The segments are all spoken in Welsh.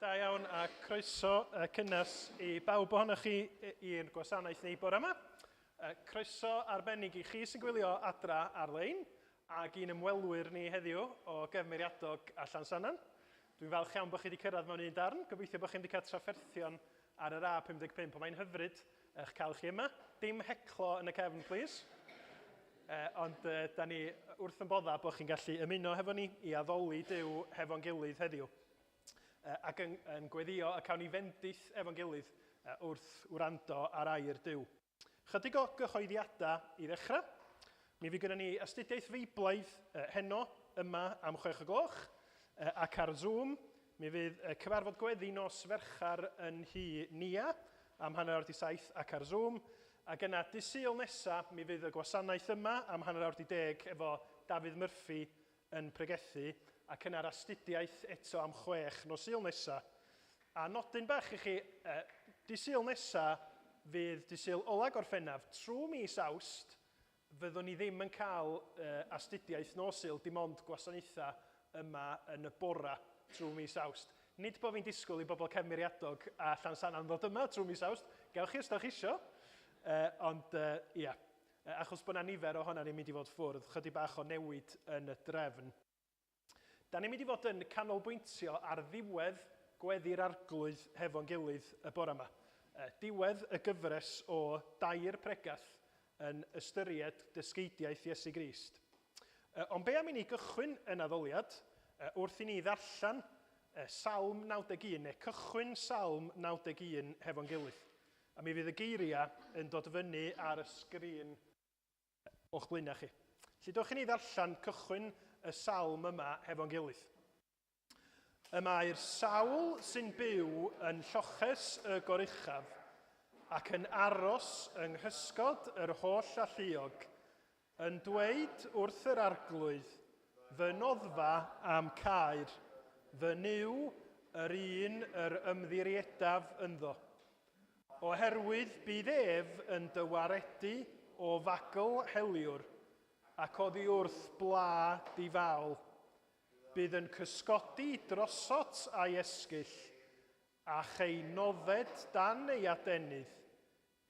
Da iawn a croeso cynnes i bawb ohonoch chi i'r gwasanaeth ni bore yma. Croeso arbennig i chi sy'n gwylio adra ar-lein ac i'n ymwelwyr ni heddiw o Gefn Meiriadog a Llansannan. Dwi'n falch iawn bod chi wedi cyrraedd mewn un darn. Gobeithio bod chi'n wedi cael trafferthion ar yr A55, ond mae'n hyfryd eich cael chi yma. Dim heclo yn y cefn, plîs. Ond da ni wrth yn bodda bod chi'n gallu ymuno hefo ni i addoli Duw hefo'n gilydd heddiw. Ac yn, yn gweddio y cawn ni fendith efo'n gilydd wrth wrando ar air Duw. Chydig o gyhoeddiadau i ddechrau. Mi fydd gennym ni astudiaeth Feiblaidd heno yma am 6 o gloch ac ar Zoom. Mi fydd cyfarfod gweddi nos Fercher yn nhŷ Nia am 6:30 ac ar Zoom. Ac yna, dydd Sul nesa, mi fydd y gwasanaeth yma am 10:30 efo Dafydd Murphy yn pregethu, ac yna'r astudiaeth eto am 6 nos Sul nesa. A nodyn bach i chi, dydd Sul nesa fydd dydd Sul ola Gorffennaf. Trwy mis Awst, fyddwn ni ddim yn cael astudiaeth nos Sul, dim ond gwasanaethau yma yn y bora trwy mis Awst. Nid bod fi'n disgwyl i bobl Cefn Meiriadog a Llansannan ddod yma trwy mis Awst, gewch chi os da chi isio, ond ia, achos bod 'na nifer ohonan ni'n mynd i fod ffwrdd, chydig bach o newid yn y drefn. Da ni'n mynd i fod yn canolbwyntio ar ddiwedd Gweddi'r Arglwydd hefo'n gilydd y bore yma. Diwedd y gyfres o dair pregeth yn ystyried dysgeidiaeth Iesu Grist. Ond be am i ni gychwyn yn addoliad wrth i ni ddarllen Salm 91, neu cychwyn Salm 91 hefo'n gilydd. A mi fydd y geiriau yn dod fyny ar y sgrin o'ch blaenau chi. Felly dowch i ni ddarllen cychwyn y salm yma hefo'n gilydd. Y mae'r sawl sy'n byw yn lloches y goruchaf ac yn aros yng nghysgod yr holl alluog yn dweud wrth yr Arglwydd, Fy noddfa a'm caer, fy Nuw, yr un yr ymddiriedaf ynddo. Oherwydd bydd ef yn dy waredu o fagl heliwr, ac oddi wrth bla difaol. Bydd yn cysgodi drosot a'i esgyll, a chei nodded dan ei adenydd,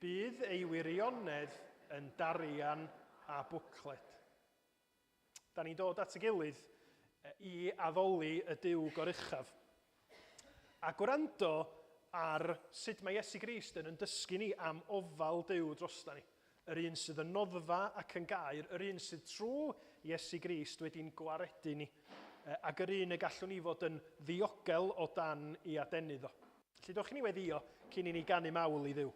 bydd ei wirionedd yn darian a bwcled. Da ni'n dod at y gilydd i addoli y Duw goruchaf. A gwrando ar sut mae Iesu Grist yn yn dysgu ni am ofal Duw drosta ni. Yr un sydd yn noddfa ac yn gaer, yr un sydd trwy Iesu Grist wedi'n gwaredu ni, ac yr un y gallwn ni fod yn ddiogel o dan ei adenydd o. Felly dowch i ni weddïo cyn i ni ganu mawl i Dduw.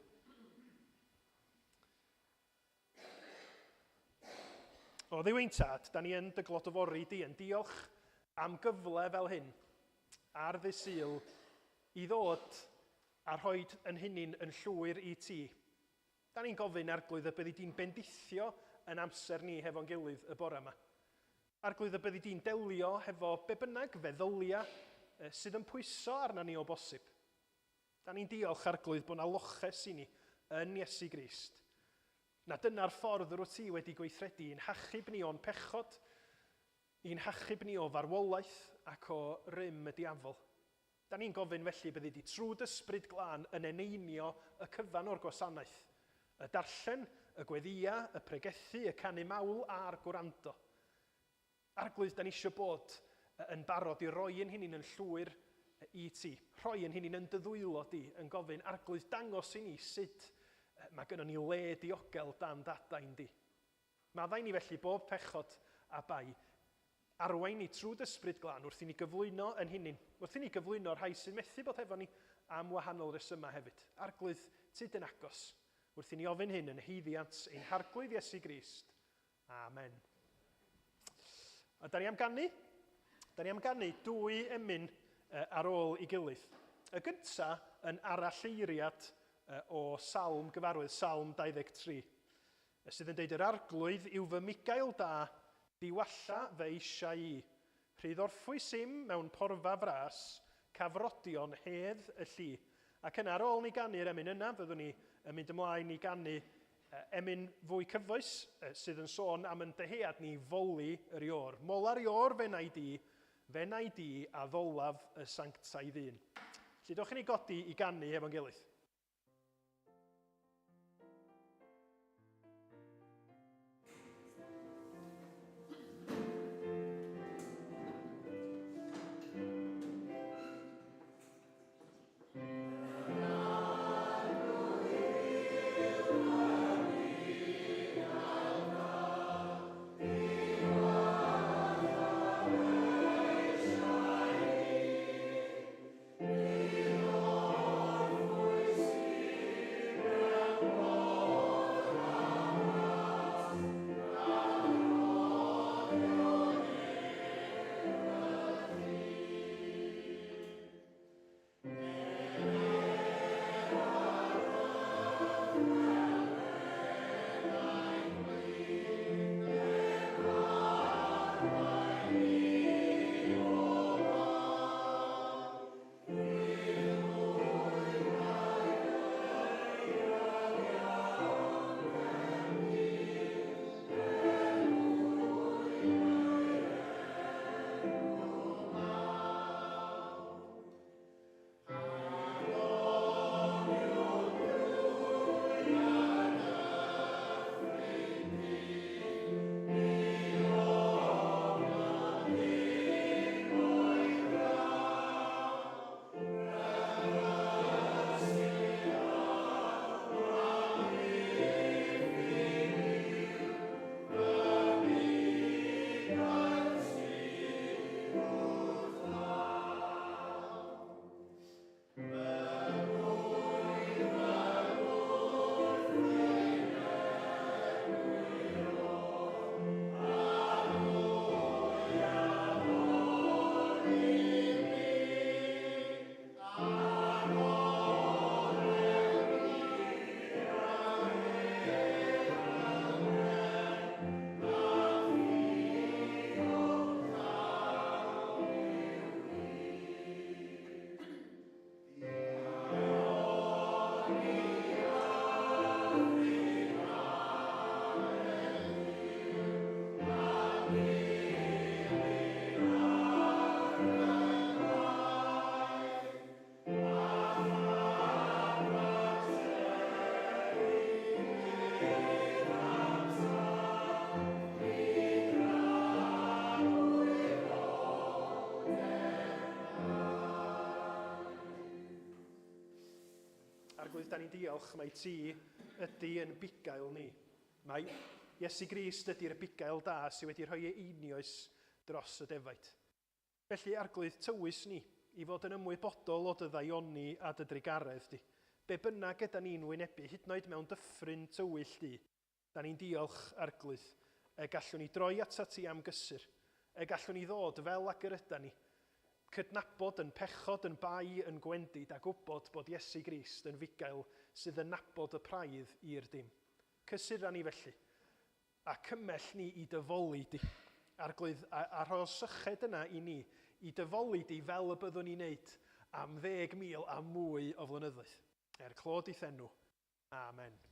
O Dduw ein Tad, da ni yn dy glodfori di, yn diolch am gyfle fel hyn ar ddy Sul i ddod a rhoi yn hunin yn llwyr i ti. Da ni'n gofyn, Arglwydd, y byddi di'n bendithio yn amser ni hefo'n gilydd y bore yma. Arglwydd, y byddi di'n delio hefo be bynnag feddylia sydd yn pwyso arna ni o bosib. Da ni'n diolch, Arglwydd, bod 'na loches i ni yn Iesu Grist. Na dyna'r ffordd yr wyt ti wedi gweithredu i'n hachub ni o'n pechod, i'n hachub ni o farwolaeth ac o rym y diafol. Da ni'n gofyn felly byddi di trwy d'Ysbryd Glân yn eneinio y cyfan o'r gwasanaeth, y darllen, y gweddïa, y pregethu, y canu mawl a'r gwrando. Arglwydd, da ni eisiau bod yn barod i roi ein hunain yn llwyr i ti, rhoi ein hunain yn dy ddwylo di, yn gofyn, Arglwydd, dangos i ni sut mae gynnon ni le diogel dan d'adain di. Maddau ni felly bob pechod a bai. Arwain ni trwy d'Ysbryd Glân wrth i ni gyflwyno ein hunain, wrth i ni gyflwyno'r rhai sydd methu bod hefo ni am wahanol resymau hefyd. Arglwydd, tyd yn agos, wrth i ni ofyn hyn yn haeddiant ein Harglwydd Iesu Grist. Amen. A da ni am ganu. Da ni am ganu dwy emyn ar ôl i gilydd. Y gynta yn aralleiriad o salm gyfarwydd, Salm 23, sydd yn deud, Yr Arglwydd yw fy mugail da, diwalla fy eisiau i. Rhydd orffwys im mewn porfa fras, cafrodion hedd y lli. Ac yna, ar ôl ni ganu'r emyn yna, fyddwn ni yn mynd ymlaen i ganu Emyn fwy cyfoes sydd yn sôn am yn dyhead ni foli yr Iôr. Mola'r Iôr fe wna i di, fe wna i di a ddolaf y sanctaidd un. Felly, dewch i ni godi i ganu hefo'n gilydd. Arglwydd, da ni'n diolch mai ti ydy yn bugail ni. Mae Iesu Grist ydy'r bugail da sydd wedi rhoi ei einioes dros y defaid. Felly, Arglwydd, tywys ni i fod yn ymwybodol o dy ddaioni a dy drugaredd di. Be bynnag yda ni'n wynebu, hyd yn oed mewn dyffryn tywyll du, da ni'n diolch, Arglwydd, y gallwn ni droi atat ti am gysur, y gallwn ni ddod fel ag yr yda ni, cydnabod yn pechod, yn bai, yn gwendid, a gwybod bod Iesu Grist yn fugail sydd yn nabod y praidd i'r dim. Cysura ni felly, A cymell ni i dy foli di. Arglwydd, a, a rho syched yna i ni, i dy foli di fel y byddwn ni'n neud am 10,000 a mwy o flynyddoedd. Er clod i'th enw. Amen.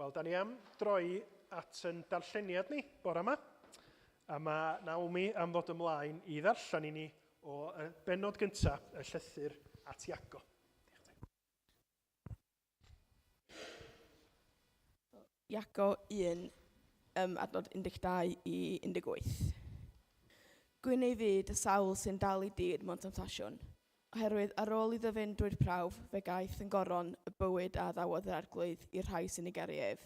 Wel, da ni am droi at yn darlleniad ni bore yma. A mae Naomi am ddod ymlaen i ddarllen i ni o y bennod gyntaf, y llythyr at Iago. Iago 1, adnod 12 i 18. Gwyn ei fyd y sawl sy'n dal ei dir mewn temtasiwn, oherwydd ar ôl iddo fynd drwy'r prawf, fe gaeth yn goron y bywyd a addawodd yr Arglwydd i'r rhai sy'n ei garu ef.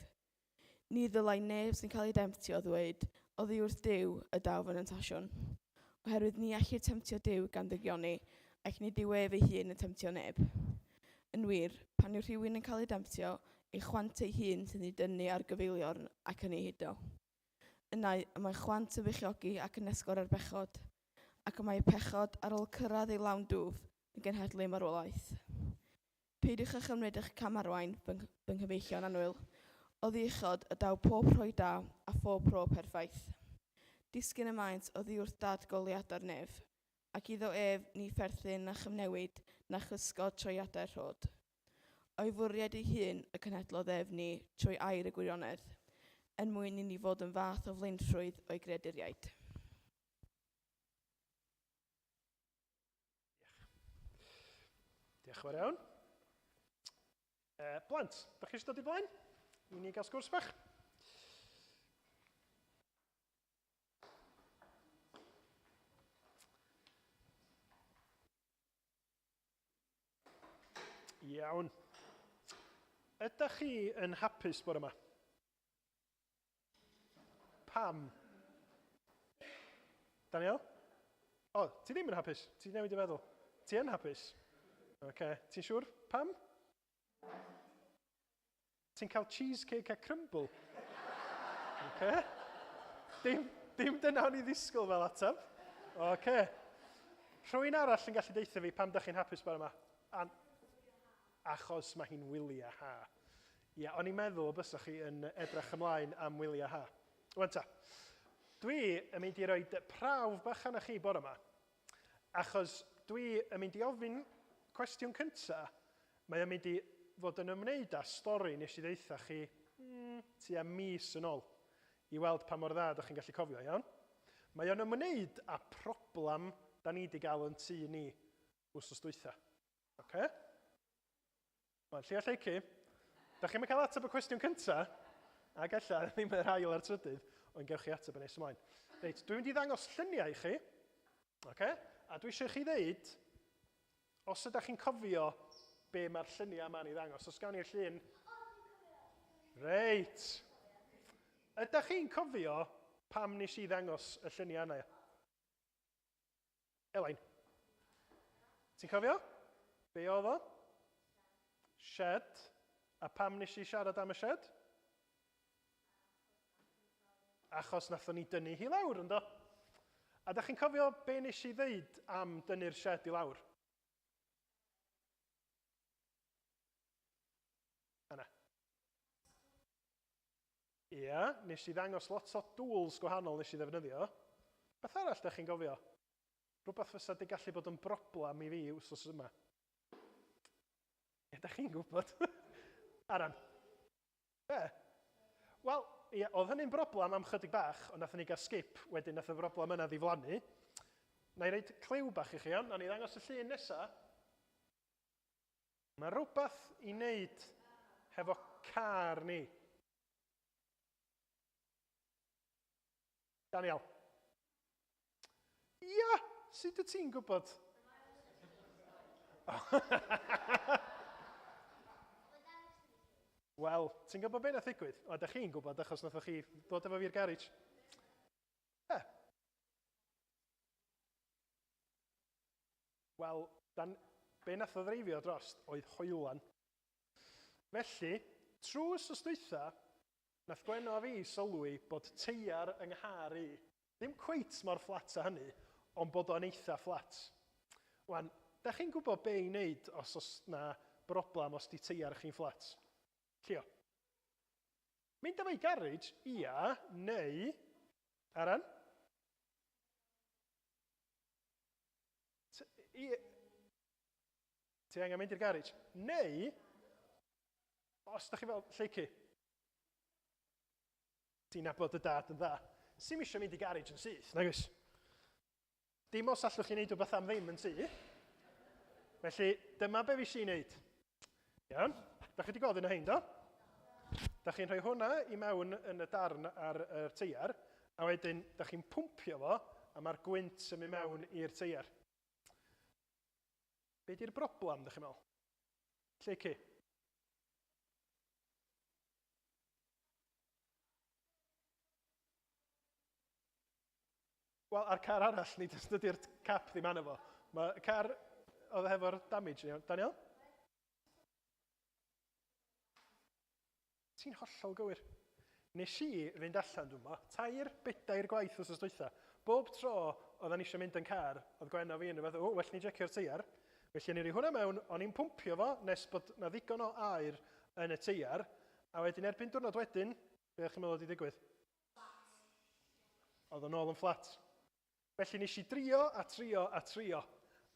Ni ddylai neb sy'n cael ei demtio ddweud, Oddi wrth Duw y daw fy nemtasiwn. Oherwydd ni ellir temtio Duw gan ddygioni, ac nid yw ef ei hun yn temtio neb. Yn wir, pan yw rhywun yn cael ei demtio, ei chwant ei hun sy'n ei dynnu ar gyfeiliorn ac yn ei hudo. Yna, y mae chwant yn feichiogi ac yn esgor ar bechod, ac y mae y pechod, ar ôl cyrraedd ei lawn dwf, yn genhedlu marwolaeth. Peidiwch â chymryd eich camarwain, fy, fy nghyfeillion annwyl. Oddi uchod y daw pob rhoi da a phob rho perffaith. Disgyn y maent oddi wrth dad goleuadau'r nef, ac iddo ef ni pherthyn na chyfnewid na chysgod troiadau'r rhod. O'i fwriad ei hun y cenhedlodd ef ni trwy air y gwirionedd, er mwyn i ni fod yn fath o flaenrhwydd o'i greaduriaid. Diolch. Diolch yn fawr iawn. Blant, da chi eisiau dod i blaen? I ni gael sgwrs bach? Iawn. Ydych chi yn hapus bore yma? Pam? Daniel? O, ti ddim yn hapus. Ti newid i feddwl. Ti yn hapus? Oce. Okay. Ti'n siŵr? Pam? Ti'n cael cheesecake a crumble? Oce. Okay. Dim, dim dyna o'n i ddisgwyl fel ateb. Oce. Okay. Rhywun arall yn gallu deitha fi pam da chi'n hapus bore yma? An achos mae hi'n wyliau ha. Ia, o'n i'n meddwl y bysach chi yn edrych ymlaen am wyliau ha. Wan ta, dwi yn mynd i roi prawf bach arna chi bore yma, achos dwi yn mynd i ofyn cwestiwn cynta, mae o'n mynd i fod yn ymwneud â stori nes i ddeitha chi tua mis yn ôl, i weld pa mor dda ydych chi'n gallu cofio, iawn? Mae o'n ymwneud â problem da ni wedi gael yn tŷ ni wsos dwytha. Oce? Mae'n lle lleicu. Da chi'n cael ateb y cwestiwn cynta, ac ella ddim yr ail a'r trydydd, ond gewch chi ateb yn nes ymlaen. Reit, dwi'n mynd i ddangos lluniau i chi, oce? A dwi eisiau chi ddeud, os ydych chi'n cofio be mae'r lluniau yma'n ei ddangos. Os gawn ni'r llun... Reit. Ydych chi'n cofio pam nes i ddangos y lluniau yna? Elain. Ti'n cofio? Be oedd o? Shed. A pam nes i siarad am y shed? Achos nathon ni dynnu hi lawr, ynddo? A da chi'n cofio be nes i ddeud am dynnu'r shed i lawr? Yna. Ia, nes i ddangos lot o dŵls gwahanol nes i ddefnyddio. Beth arall da chi'n gofio? Rhywbeth fysa di gallu bod yn broblem i fi wsos yma. Ie, da chi'n gwybod. Aran. Be? Wel, ie, oedd hynny'n broblem am chydig bach, ond nathon ni gael skip, wedyn nath y broblem yna ddiflannu. Na i roid cliw bach i chi, iawn? Nawn ni ddangos y llun nesa. Mae rhywbeth i wneud hefo car ni. Daniel. Ia, sut wyt ti'n gwybod? Wel, ti'n gwybod beth nath ddigwydd? O, da chi'n gwybod achos nathoch chi ddod efo fi i'r garej. E. Wel, dan, be nath o ddreifio drost oedd hoelan. Felly, trwy wsos dwytha, nath Gwenno a fi sylwi bod teiar yng nghar i ddim cweit mor fflat â hynny, ond bod o'n eitha fflat. Wan, da chi'n gwybod be i wneud os oes na broblem os di teiar chi'n fflat? Llio. Mynd â fo i garej, ia, neu... Aran? Ti angen mynd i'r garej. Neu, os da chi fel Lleucu. Ti'n nabod dy dad yn dda. Sim eisiau mynd i garej yn syth, nag oes? Dim os allwch chi wneud rhywbeth am ddim yn tŷ. Felly, dyma be fi eisiau wneud. Iawn? Da chi wedi gofyn o hein, do? Da chi'n rhoi hwnna i mewn yn y darn ar y teiar, a wedyn da chi'n pwmpio fo, a mae'r gwynt yn mynd mewn i'r teiar. Be di'r broblem, da chi'n meddwl? Lle ci? Wel, a'r car arall, nid dydy'r cap ddim arno fo. Mae y car oedd hefo'r damage yn iawn. Daniel? Ti'n hollol gywir. Nes i fynd allan, dwi'n mo, tair, bedair gwaith wrth dwytha. Bob tro oedden ni eisiau mynd yn car, oedd Gwen a fi yn rhywbeth, o, well ni jecio'r teiar. Felly o'n i roi hwnna mewn, o'n i'n pwmpio fo nes bod na ddigon o aer yn y teiar, a wedyn erbyn diwrnod wedyn, be o'ch chi'n meddwl wedi digwydd? Oedd o'n ôl yn fflat. Felly nes i drio a trio a trio.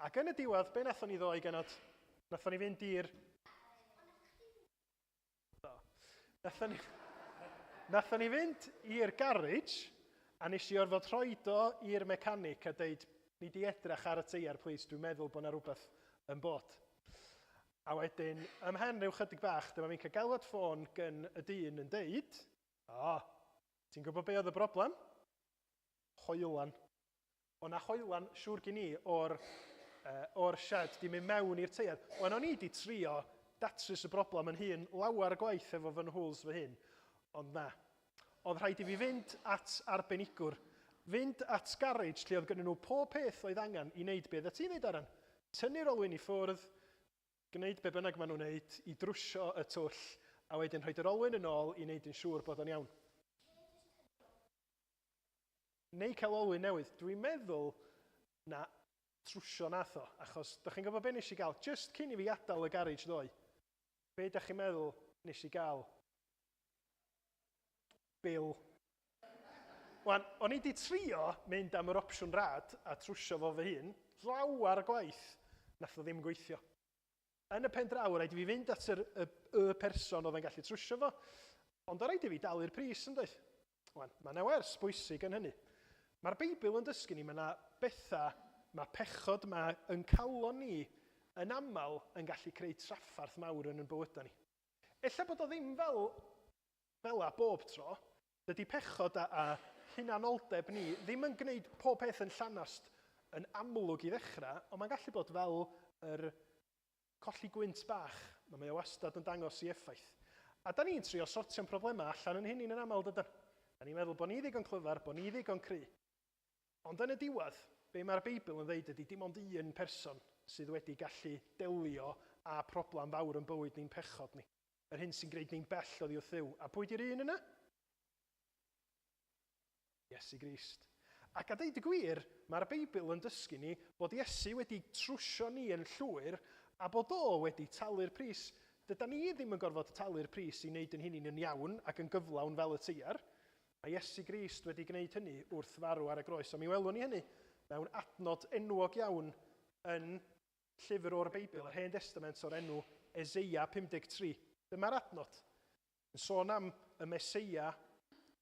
Ac yn y diwedd, be nathon ni ddoe, genod? Nathon ni fynd i'r... Do. Nathon ni... Nathon ni fynd i'r garage, a nes i orfod rhoi do i'r mechanic a deud, ni di edrach ar y teiar, please, dwi'n meddwl bod na rhywbeth yn bod. A wedyn, ymhen rhyw chydig bach, dyma fi'n cael galwad ffôn gan y dyn yn deud, o, ti'n gwybod be oedd y broblem? Hoelan. O na hoelan, siŵr gen i, o'r, uh, o'r shed di mynd mewn i'r teiar. Wel, o'n i di trio datrys y broblem yn hun lawer gwaith efo fy nhwls fy hun. Ond na. Oedd rhaid i fi fynd at arbenigwr, fynd at garage lle oedd gynnu nhw pob peth oedd angen i wneud beth ti'n dweud, Aran. Tynnu'r olwyn i ffwrdd, gwneud be bynnag maen nhw'n wneud i drwsio y twll, a wedyn rhoi yr olwyn yn ôl i wneud yn siŵr bod o'n iawn. Neu cael olwyn newydd. Dwi'n meddwl na trwsio nath o, achos da chi'n gwybod be nes i gael, just cyn i fi adael y garage ddoe, be da chi'n meddwl nes i gael? Bil. Wan, o'n i di trio mynd am yr opsiwn rad a trwsio fo fy hun, lawer gwaith, nath o ddim gweithio. Yn y pen draw, rhaid i fi fynd at yr, y, y person oedd yn gallu trwsio fo, ond o rhaid i fi dalu'r pris, yn doedd? Wan, mae yna wers bwysig yn hynny. Mae'r Beibl yn dysgu ni, mae yna bethau, mae pechod mae yn calon ni yn aml yn gallu creu traffarth mawr yn yn bywydau ni. Ella bod o ddim fel fel a bob tro, dydy pechod a, a hunanoldeb ni ddim yn gwneud pob peth yn llanast yn amlwg i ddechrau, ond mae'n gallu bod fel yr colli gwynt bach, mae mae o wastad yn dangos i effaith. A da ni'n trio sortio'n problemau allan yn hynny'n yn aml, dydan? Da ni'n meddwl bod ni ddigon clyfar, bod ni ddigon cry. Ond yn y diwedd, be mae'r Beibl yn ddeud ydy dim ond un person sydd wedi gallu delio â problem fawr yn bywyd ni'n pechod ni. Yr hyn sy'n gwneud ni'n bell oddi wrth Dduw. A pwy di'r un yna? Iesu Grist. Ac a deud y gwir, mae'r Beibl yn dysgu ni bod Iesu wedi trwsio ni yn llwyr a bod o wedi talu'r pris. Dyda ni ddim yn gorfod talu'r pris i wneud yn hunain yn iawn ac yn gyflawn fel y teiar. Mae Iesu Grist wedi gwneud hynny wrth farw ar y groes. A mi welwn ni hynny mewn adnod enwog iawn yn llyfr o'r Beibl, yr Hen Destament o'r enw Eseia 53. Dyma'r adnod. Yn sôn am y Meseia,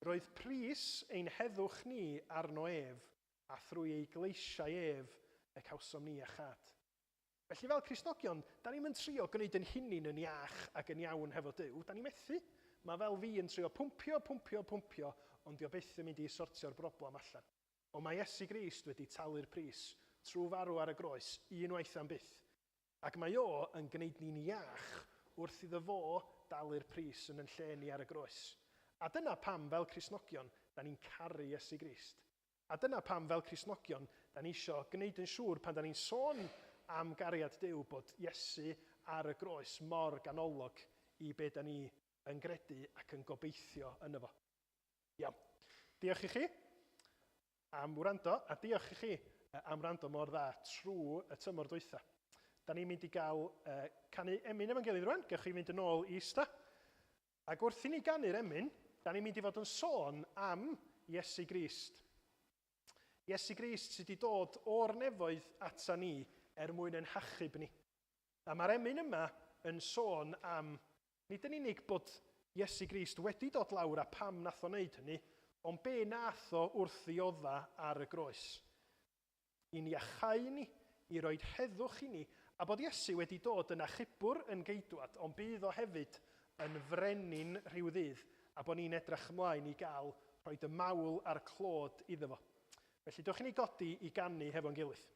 roedd pris ein heddwch ni arno ef, a thrwy ei gleisiau ef y cawsom ni iachâd. Felly fel Cristnogion, da ni'm yn trio gwneud yn hunin yn iach ac yn iawn hefo Duw, da ni methu. Mae fel fi yn trio pwmpio, pwmpio, pwmpio, ond dio byth yn mynd i sortio'r broblem allan. Ond mae Iesu Grist wedi talu'r pris trwy farw ar y groes unwaith am byth. Ac mae o yn gwneud ni'n iach wrth iddo fo dalu'r pris yn yn lle ni ar y groes. A dyna pam fel Cristnogion, da ni'n caru Iesu Grist. A dyna pam fel Cristnogion, da ni isio gwneud yn siŵr pan da ni'n sôn am gariad Duw bod Iesu ar y groes mor ganolog i be da ni yn gredu ac yn gobeithio yno fo. Iawn. Diolch i chi am wrando, a diolch i chi am wrando mor dda trwy y tymor dwytha. Da ni'n mynd i gael uh, canu emyn efo'n gilydd rwan. Gewch chi fynd yn ôl i ista. Ac wrth i ni ganu'r emyn, da ni'n mynd i fod yn sôn am Iesu Grist. Iesu Grist sydd wedi dod o'r nefoedd ata ni er mwyn ein hachub ni. A mae'r emyn yma yn sôn am, nid yn unig bod Iesu Grist wedi dod lawr a pam nath o wneud hynny, ond be nath o wrth ddiodda ar y groes. I'n iachau ni, i roed heddwch i ni, a bod Iesu wedi dod yn achubwr yn geidwad, ond bydd o hefyd yn frenin rhyw ddydd, a bod ni'n edrych ymlaen i gael rhoid y mawl a'r clod iddo fo. Felly, dewch i ni godi i ganu hefo'n gilydd.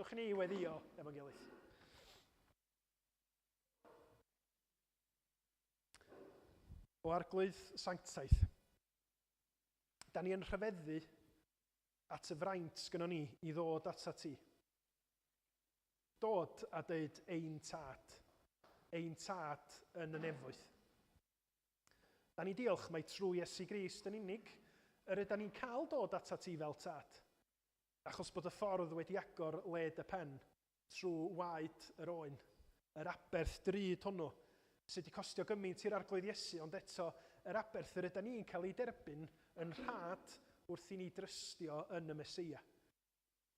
Gadwch ni weddio efo'n gilydd. O Arglwydd Sanctaidd, da ni yn rhyfeddu at y fraint gynnon ni i ddod atat ti. Dod a deud ein tad, ein tad yn y nefoedd. Da ni diolch mai trwy Iesu Grist yn unig yr yda ni'n cael dod atat ti fel tad, achos bod y ffordd wedi agor led y pen trwy waed yr oen, yr aberth drud hwnnw, sydd wedi costio gymaint i'r Arglwydd Iesu, ond eto yr aberth yr yda ni'n cael ei derbyn yn rhad wrth i ni drystio yn y Meseia.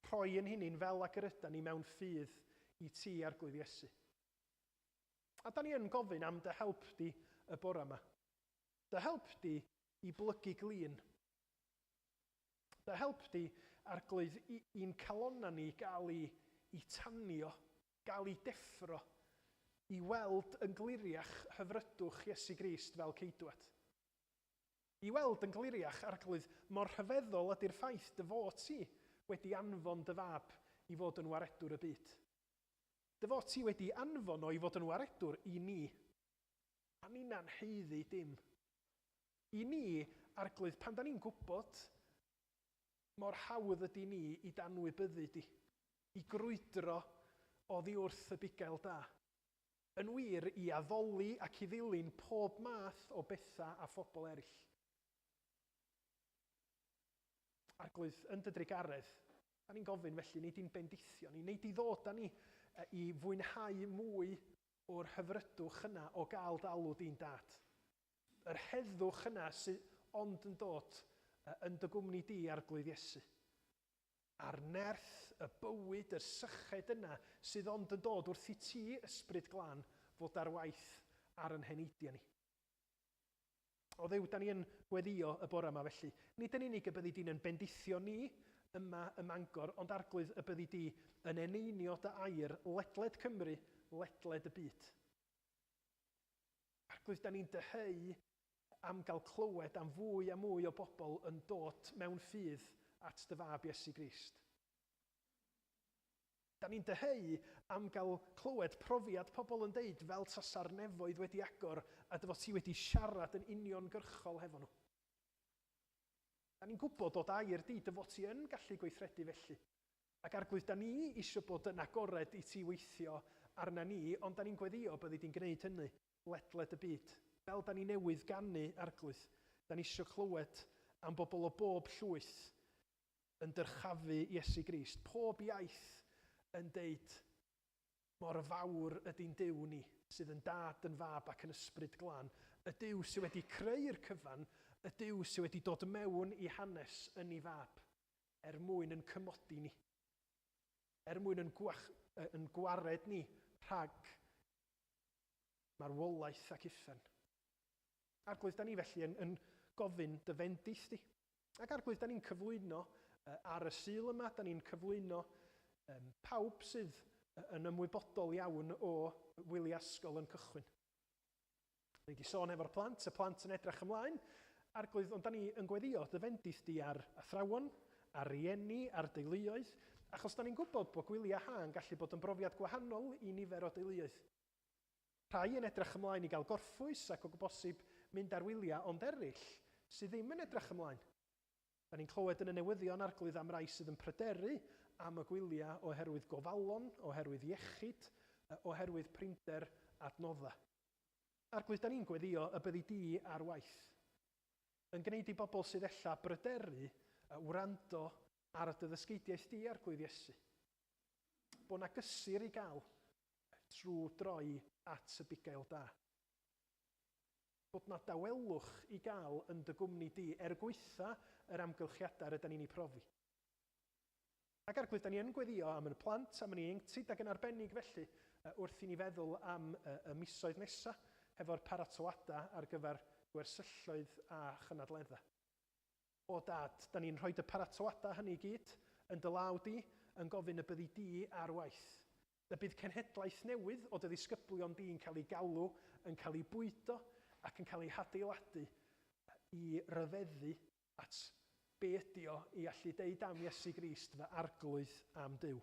Rhoi yn hunain fel ag yr yda ni mewn ffydd i ti, Arglwydd Iesu. A da ni yn gofyn am dy help di y bore yma. Dy help di i blygu glin. Dy help di, Arglwydd, i'n calonna ni gael i, i tanio, gael i deffro, i weld yn gliriach hyfrydwch Iesu Grist fel ceidwad. I weld yn gliriach, Arglwydd, mor rhyfeddol ydy'r ffaith dy fod ti wedi anfon dy fab i fod yn waredwr y byd. Dy fod ti wedi anfon o i fod yn waredwr i ni. A ninna'n haeddu dim. I ni, Arglwydd, pan da ni'n gwybod mor hawdd ydy ni i danwybyddu di, i grwydro oddi wrth y bugail da. Yn wir, i addoli ac i ddilyn pob math o bethau a phobl eraill. Arglwydd, yn dy drugaredd, da ni'n gofyn felly, nei di'n bendithio ni, nei di ddod â ni i fwynhau mwy o'r hyfrydwch yna o gael d'alw di'n dad. Yr heddwch yna sydd ond yn dod yn dy gwmni di, Arglwydd Iesu. A'r nerth, y bywyd, y syched yna sydd ond yn dod wrth i ti, Ysbryd Glân, fod ar waith ar yn heneidiau ni. O Dduw, da ni yn gweddio y bore yma felly. Nid yn unig y byddi di'n yn bendithio ni yma ym Mangor, ond Arglwydd y byddi di yn eneinio dy air ledled Cymru, ledled y byd. Arglwydd, da ni'n dyheu am gael clywed am fwy a mwy o bobl yn dod mewn ffydd at dy fab Iesu Grist. Da ni'n dyheu am gael clywed profiad pobl yn deud fel tasa'r nefoedd wedi agor a dy fod ti wedi siarad yn uniongyrchol hefo nhw. Da ni'n gwybod o dair di dy fod ti yn gallu gweithredu felly. Ac Arglwydd, da ni eisiau bod yn agored i ti weithio arna ni, ond da ni'n gweddio byddi di'n gwneud hynny ledled y byd. Fel da ni newydd ganu, Arglwydd, da ni eisiau clywed am bobl o bob llwyth yn dyrchafu Iesu Grist. Pob iaith yn deud mor fawr ydy'n Duw ni, sydd yn dad, yn fab ac yn ysbryd glân. Y Duw sydd wedi creu'r cyfan, y Duw sydd wedi dod mewn i hanes yn ei fab, er mwyn yn cymodi ni, er mwyn yn, gwach, yn gwared ni rhag marwolaeth ac uffern. Arglwydd, da ni felly yn, yn gofyn dy fendith di. Ac Arglwydd, da ni'n cyflwyno ar y Sul yma, da ni'n cyflwyno um, pawb sydd yn ymwybodol iawn o wyliau ysgol yn cychwyn. Ni wedi sôn efo'r plant, y plant yn edrych ymlaen, Arglwydd, ond da ni yn gweddio dy fendith di ar athrawon, ar rieni, ar deuluoedd, achos da ni'n gwybod bod gwyliau ha yn gallu bod yn brofiad gwahanol i nifer o deuluoedd. Rhai yn edrych ymlaen i gael gorffwys ac o bosib mynd ar wyliau, ond eraill sydd ddim yn edrych ymlaen. Da ni'n clywed yn y newyddion, Arglwydd, am rai sydd yn pryderu am y gwyliau oherwydd gofalon, oherwydd iechyd, oherwydd prinder adnoddau. Arglwydd, da ni'n gweddio y byddi di ar waith. Yn gwneud i bobl sydd ella bryderu wrando ar y dy ddysgeidiaeth di, Arglwydd Iesu. Bod na gysur i gael trwy droi at y bugail da. Bod na dawelwch i gael yn dy gwmni di er gwaetha yr amgylchiadau rydyn ni'n ei profi. Ac Arglwydd, da ni yn gweddio am y plant, am yn ieuenctid ac yn arbennig felly wrth i ni feddwl am y misoedd nesaf hefo'r paratoadau ar gyfer gwersylloedd a chynadleddau. O Dad, da ni'n rhoi y paratoadau hynny i gyd yn dy law di, yn gofyn y byddi di ar waith. Y bydd cenhedlaeth newydd o dy ddisgyblion di'n cael ei galw, yn cael ei bwydo ac yn cael ei hadeiladu i ryfeddu at be ydi o i allu deud am Iesu Grist fy arglwydd am Duw.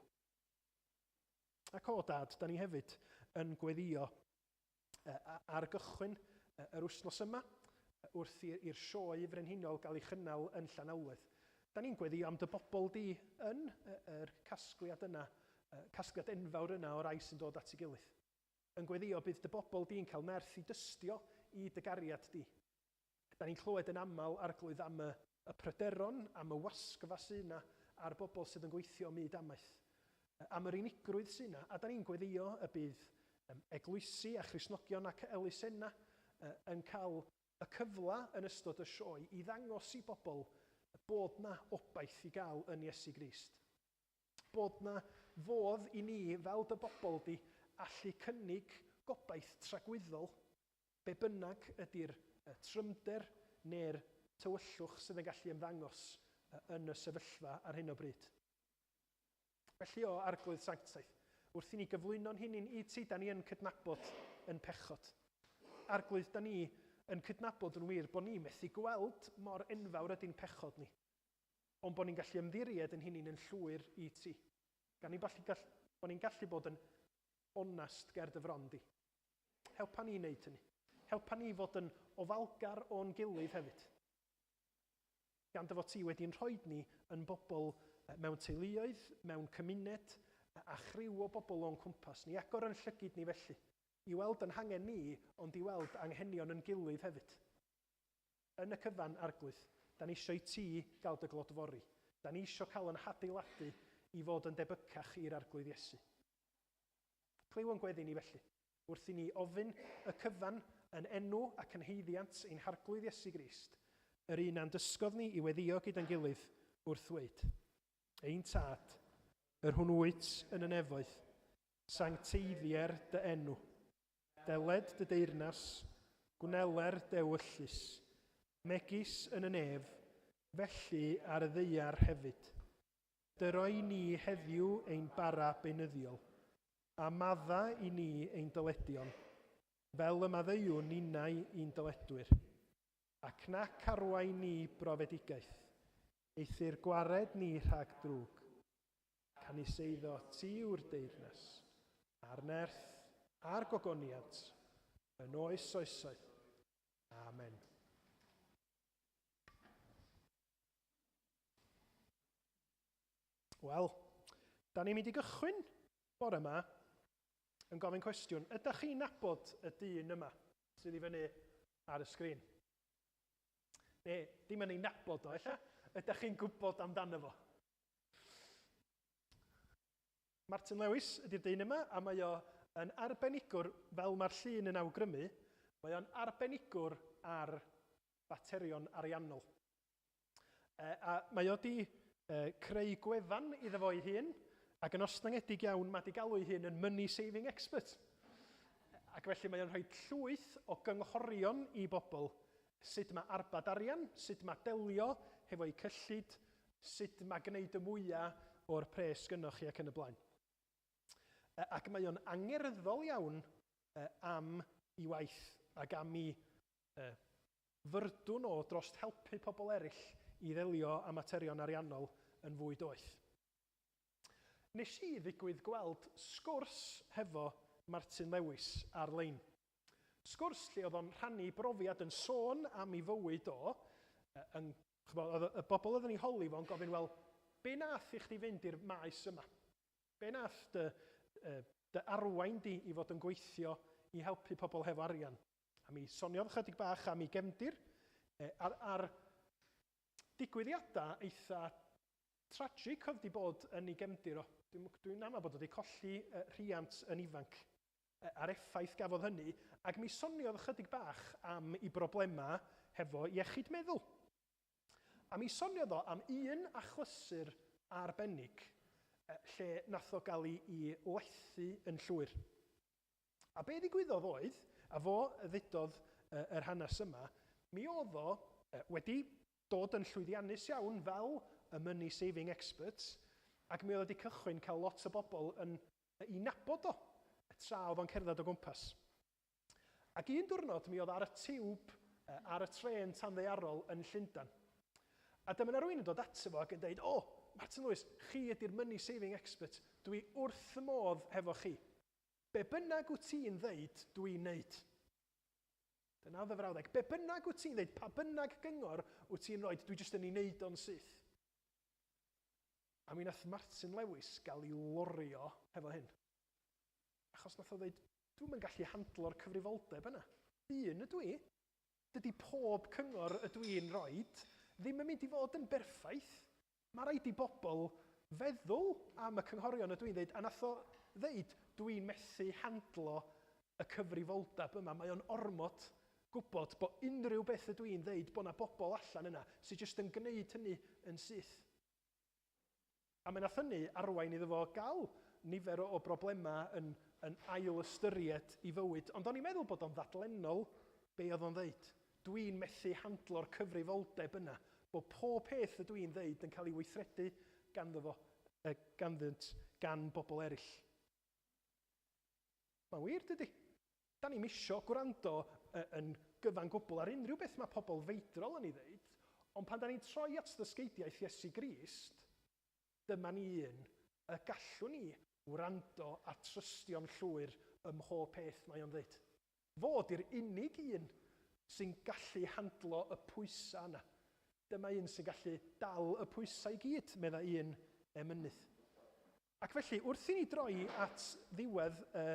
Ac o dad, da ni hefyd yn gweddio ar gychwyn yr wythnos yma, wrth i'r sioe frenhinol gael ei chynnal yn Llanelwedd. Da ni'n gweddio am dy bobl di yn yr casgliad yna, casgliad enfawr yna o rai sy'n dod at ei gilydd. Yn gweddio bydd dy bobl di'n cael nerth i dystio i dy gariad di. Da ni'n clywed yn aml, Arglwydd, am y, y pryderon, am y wasgfa sy'n yna a'r bobl sydd yn gweithio myd amaeth, am yr unigrwydd sy'n yna, a da ni'n gweddio y bydd eglwysi a Christnogion ac elusennau yn cael y cyfle yn ystod y sioe i ddangos i bobl bod na obaith i gael yn Iesu Grist. Bod na fodd i ni fel dy bobl di allu cynnig gobaith tragwyddol, be bynnag ydy'r trymder neu'r tywyllwch sydd yn gallu ymddangos yn y sefyllfa ar hyn o bryd. Felly o Arglwydd Sanctaidd, wrth i ni gyflwyno'n hunain i ti, da ni yn cydnabod yn pechod. Arglwydd, da ni yn cydnabod yn wir bod ni methu gweld mor enfawr ydy'n pechod ni, ond bod ni'n gallu ymddiried yn hunain yn llwyr i ti. Gan ni ballu gall, bod ni'n gallu bod yn onast ger dy fron di. Helpa ni wneud hynny. Helpa ni fod yn ofalgar o'n gilydd hefyd. Gan dy fod ti wedi'n rhoi ni yn bobl mewn teuluoedd, mewn cymuned, a chriw o bobl o'n cwmpas ni. Agor yn llygid ni felly, i weld yn hangen ni, ond i weld anghenion yn gilydd hefyd. Yn y cyfan, Arglwydd, da ni eisiau i ti gael dy glodfori. Da ni eisiau cael yn hadeiladu i fod yn debycach i'r Arglwydd Iesu. Clyw yn gweddi ni felly, wrth i ni ofyn y cyfan yn enw ac yn haeddiant ein Harglwydd Iesu Grist, yr un a'n dysgodd ni i weddïo gyda'n gilydd wrth ddweud, Ein Tad, yr hwn wyt yn y nefoedd, sancteiddier dy enw. Deled dy deyrnas, gwneler dy ewyllys, megis yn y nef, felly ar y ddaear hefyd. Dyro i ni heddiw ein bara beunyddiol, a madda i ni ein dyledion, fel y maddeuwn ninnau i'n dyledwyr. Ac nac arwain ni brofedigaeth, eithr gwared ni rhag drwg. Canys eiddo ti yw'r deyrnas, a'r nerth, a'r gogoniant, yn oes oesoedd. Amen. Wel, da ni'n mynd i gychwyn bore yma yn gofyn cwestiwn. Ydych chi'n nabod y dyn yma sydd i fyny ar y sgrin? Neu, dim yn ei nabod o, ella. Ydych chi'n gwybod amdano fo? Martin Lewis ydy'r dyn yma, a mae o yn arbenigwr, fel mae'r llun yn awgrymu, mae o'n arbenigwr ar faterion ariannol. A mae o 'di creu gwefan iddo fo ei hun, ac yn ostyngedig iawn mae 'di galw ei hun yn money saving expert. Ac felly mae o'n rhoi llwyth o gynghorion i bobl sut mae arbed arian, sut mae delio hefo'u cyllid, sut mae gwneud y mwyaf o'r pres gynnoch chi ac yn y blaen. Ac mae o'n angerddol iawn am ei waith ac am ei fyrdwn o dros helpu pobl eraill i ddelio â materion ariannol yn fwy doeth. Nes i ddigwydd gweld sgwrs hefo Martin Lewis ar-lein. Sgwrs lle oedd o'n rhannu brofiad yn sôn am ei fywyd o, yn, ch'bo, oedd y bobl oedd yn ei holi fo'n gofyn, wel, be nath i chdi fynd i'r maes yma? Be nath dy, dy arwain di i fod yn gweithio i helpu pobl hefo arian? A mi soniodd chydig bach am ei gefndir a'r, ar digwyddiadau eitha tragic oedd wedi bod yn ei gefndir o. Dwi'n dwi amau bod wedi colli rhiant yn ifanc a'r effaith gafodd hynny, ac mi soniodd chydig bach am ei broblemau hefo iechyd meddwl. A mi soniodd o am un achlysur arbennig lle nath o gael ei, ei lethu yn llwyr. A be ddigwyddodd oedd, a fo ddudodd yr hanes yma, mi oedd o wedi dod yn llwyddiannus iawn fel y money saving expert, ac mi oedd o wedi cychwyn cael lot o bobl yn i nabod o, tra oedd o'n cerdded o gwmpas. Ac un diwrnod mi oedd ar y tiwb ar y trên tanddaearol yn Llundain. A dyma 'na rywun yn dod ato fo ac yn deud, o, Martin Lewis, chi ydy'r money saving expert. Dwi wrth y modd hefo chi. Be bynnag wyt ti'n ddeud, dwi'n neud. Dyna oedd y frawddeg. Be bynnag wyt ti'n ddeud, pa bynnag gyngor wyt ti'n rhoi, dwi jyst yn ei wneud o'n syth. A mi nath Martin Lewis gael ei lorio hefo hyn. Achos nath o ddeud, dwi'm yn gallu handlo'r cyfrifoldeb yna. Dyn ydw i. Dydy pob cyngor ydw i'n rhoid ddim yn mynd i fod yn berffaith. Mae rhaid i bobl feddwl am y cynghorion ydw i'n ddeud, a nath o ddeud, dw i'n methu handlo y cyfrifoldeb yma, mae o'n ormod gwybod bod unrhyw beth ydw i'n ddeud, bod 'na bobl allan yna sydd jyst yn gwneud hynny yn syth. A mi nath hynny arwain iddo fo gael nifer o broblemau yn, yn ail ystyried i fywyd. Ond o'n i'n meddwl bod o'n ddadlennol be oedd o'n ddeud. Dwi'n methu handlo'r cyfrifoldeb yna, bod pob peth ydw i'n ddeud yn cael ei weithredu ganddo fo, ganddynt, gan bobl eraill. Mae'n wir, dydy? Da ni'm isio gwrando yn gyfan gwbl ar unrhyw beth mae pobl feidrol yn ei ddeud, ond pan da ni'n troi at ddysgeidiaeth Iesu Grist, dyma ni un y gallwn ni wrando a trystio'n llwyr ym mhob peth mae o'n ddeud. Fo 'di'r unig un sy'n gallu handlo y pwysau yna. Dyma un sy'n gallu dal y pwysau i gyd, meddai un emynydd. Ac felly, wrth i ni droi at ddiwedd y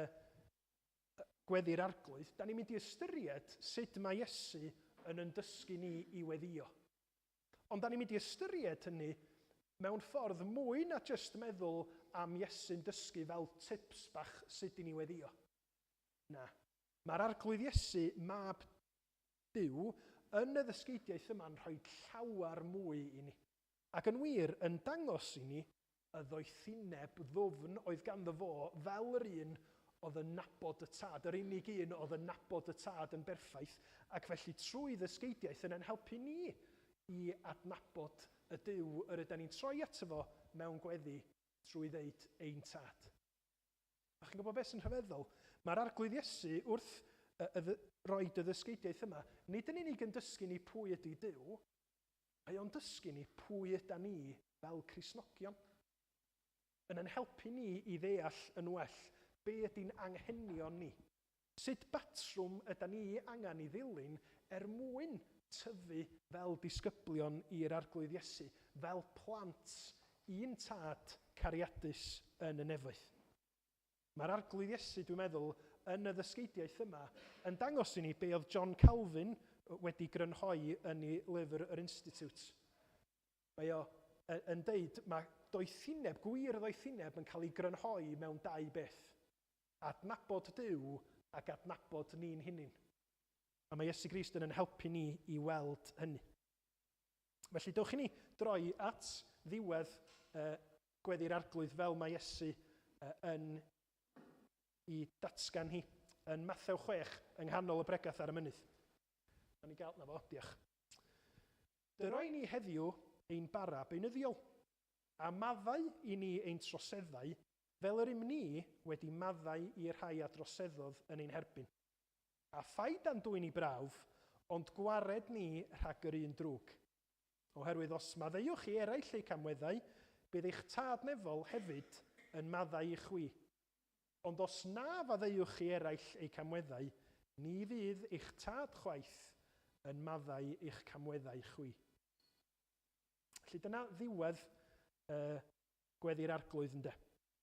Gweddi'r Arglwydd, da ni'n mynd i ystyried sut mae Iesu yn yn dysgu ni i weddïo. Ond da ni'n mynd i ystyried hynny mewn ffordd mwy na jyst meddwl am Iesu'n dysgu fel tips bach sut i ni weddïo. Na. Mae'r Arglwydd Iesu, Mab Duw, yn y ddysgeidiaeth yma'n rhoi llawer mwy i ni. Ac yn wir, yn dangos i ni y ddoethineb ddwfn oedd ganddo fo fel yr un oedd yn nabod y Tad, yr unig un oedd yn nabod y Tad yn berffaith, ac felly trwy ddysgeidiaeth yn ein helpu ni i adnabod y Duw yr ydan ni'n troi ato fo mewn gweddi trwy ddeud Ein Tad. A chi'n gwybod beth sy'n rhyfeddol? Mae'r Arglwydd Iesu wrth roed y ddysgeidiaeth yma, nid yn unig yn dysgu ni pwy ydy Duw, Mae o'n dysgu ni pwy ydan ni fel Cristnogion. Yn ein helpu ni i ddeall yn well be ydy'n anghenion ni. Sut batrwm ydan ni angen i ddilyn er mwyn tyfu fel disgyblion i'r Arglwydd Iesu, fel plant i'n Tad cariadus yn y nefoedd. Mae'r Arglwydd Iesu, dwi'n meddwl, yn y ddysgeidiaeth yma, yn dangos i ni be oedd John Calvin wedi grynhoi yn ei lyfr yr Institute. Mae o yn deud mae doethineb, gwir ddoethineb, yn cael ei grynhoi mewn dau beth. Adnabod Duw ac adnabod ni'n hunain. A mae Iesu Grist yn yn helpu ni i weld hynny. Felly, dewch i ni droi at ddiwedd Gweddi'r Arglwydd fel mae Iesu yn i datgan hi yn Mathew 6 yng nghanol y bregath ar y mynydd. Na ni gael, na fo, diolch. Dyroi ni heddiw ein bara beunyddiol, a maddau i ni ein troseddau, fel yr ym ni wedi maddau i'r rhai a droseddodd yn ein herbyn. A phaid â'n dwyn i brawf, ond gwared ni rhag yr un drwg. Oherwydd os maddeuwch i eraill eu camweddau, bydd eich Tad nefol hefyd yn maddau i chwi. Ond os na faddeuwch i eraill eu camweddau, ni fydd eich Tad chwaith yn maddau eich camweddau chwi. Felly dyna ddiwedd y gweddi'r Arglwydd ynde.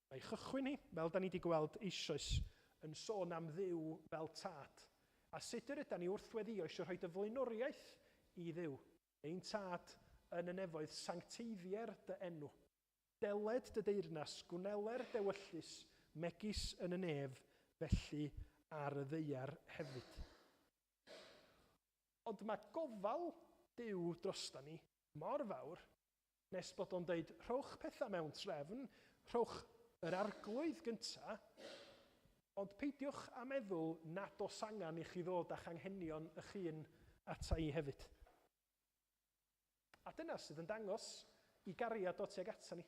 Mae chychwyn hi, fel da ni wedi gweld eisoes, yn sôn am Dduw fel Tad, a sut yr ydan ni wrth weddïo eisiau rhoi dy flaenoriaeth i Dduw, ein Tad yn y nefoedd, sancteiddier dy enw. Deled dy deyrnas, gwneler d'ewyllys, megis yn y nef, felly ar y ddaear hefyd. Ond mae gofal Duw drosta ni mor fawr, nes bod o'n deud, rhowch pethau mewn trefn, rhowch yr Arglwydd gynta, ond peidiwch â meddwl nad oes angen i chi ddod â'ch anghenion eich hun ata i hefyd. A dyna sydd yn dangos i gariad o tuag ata ni.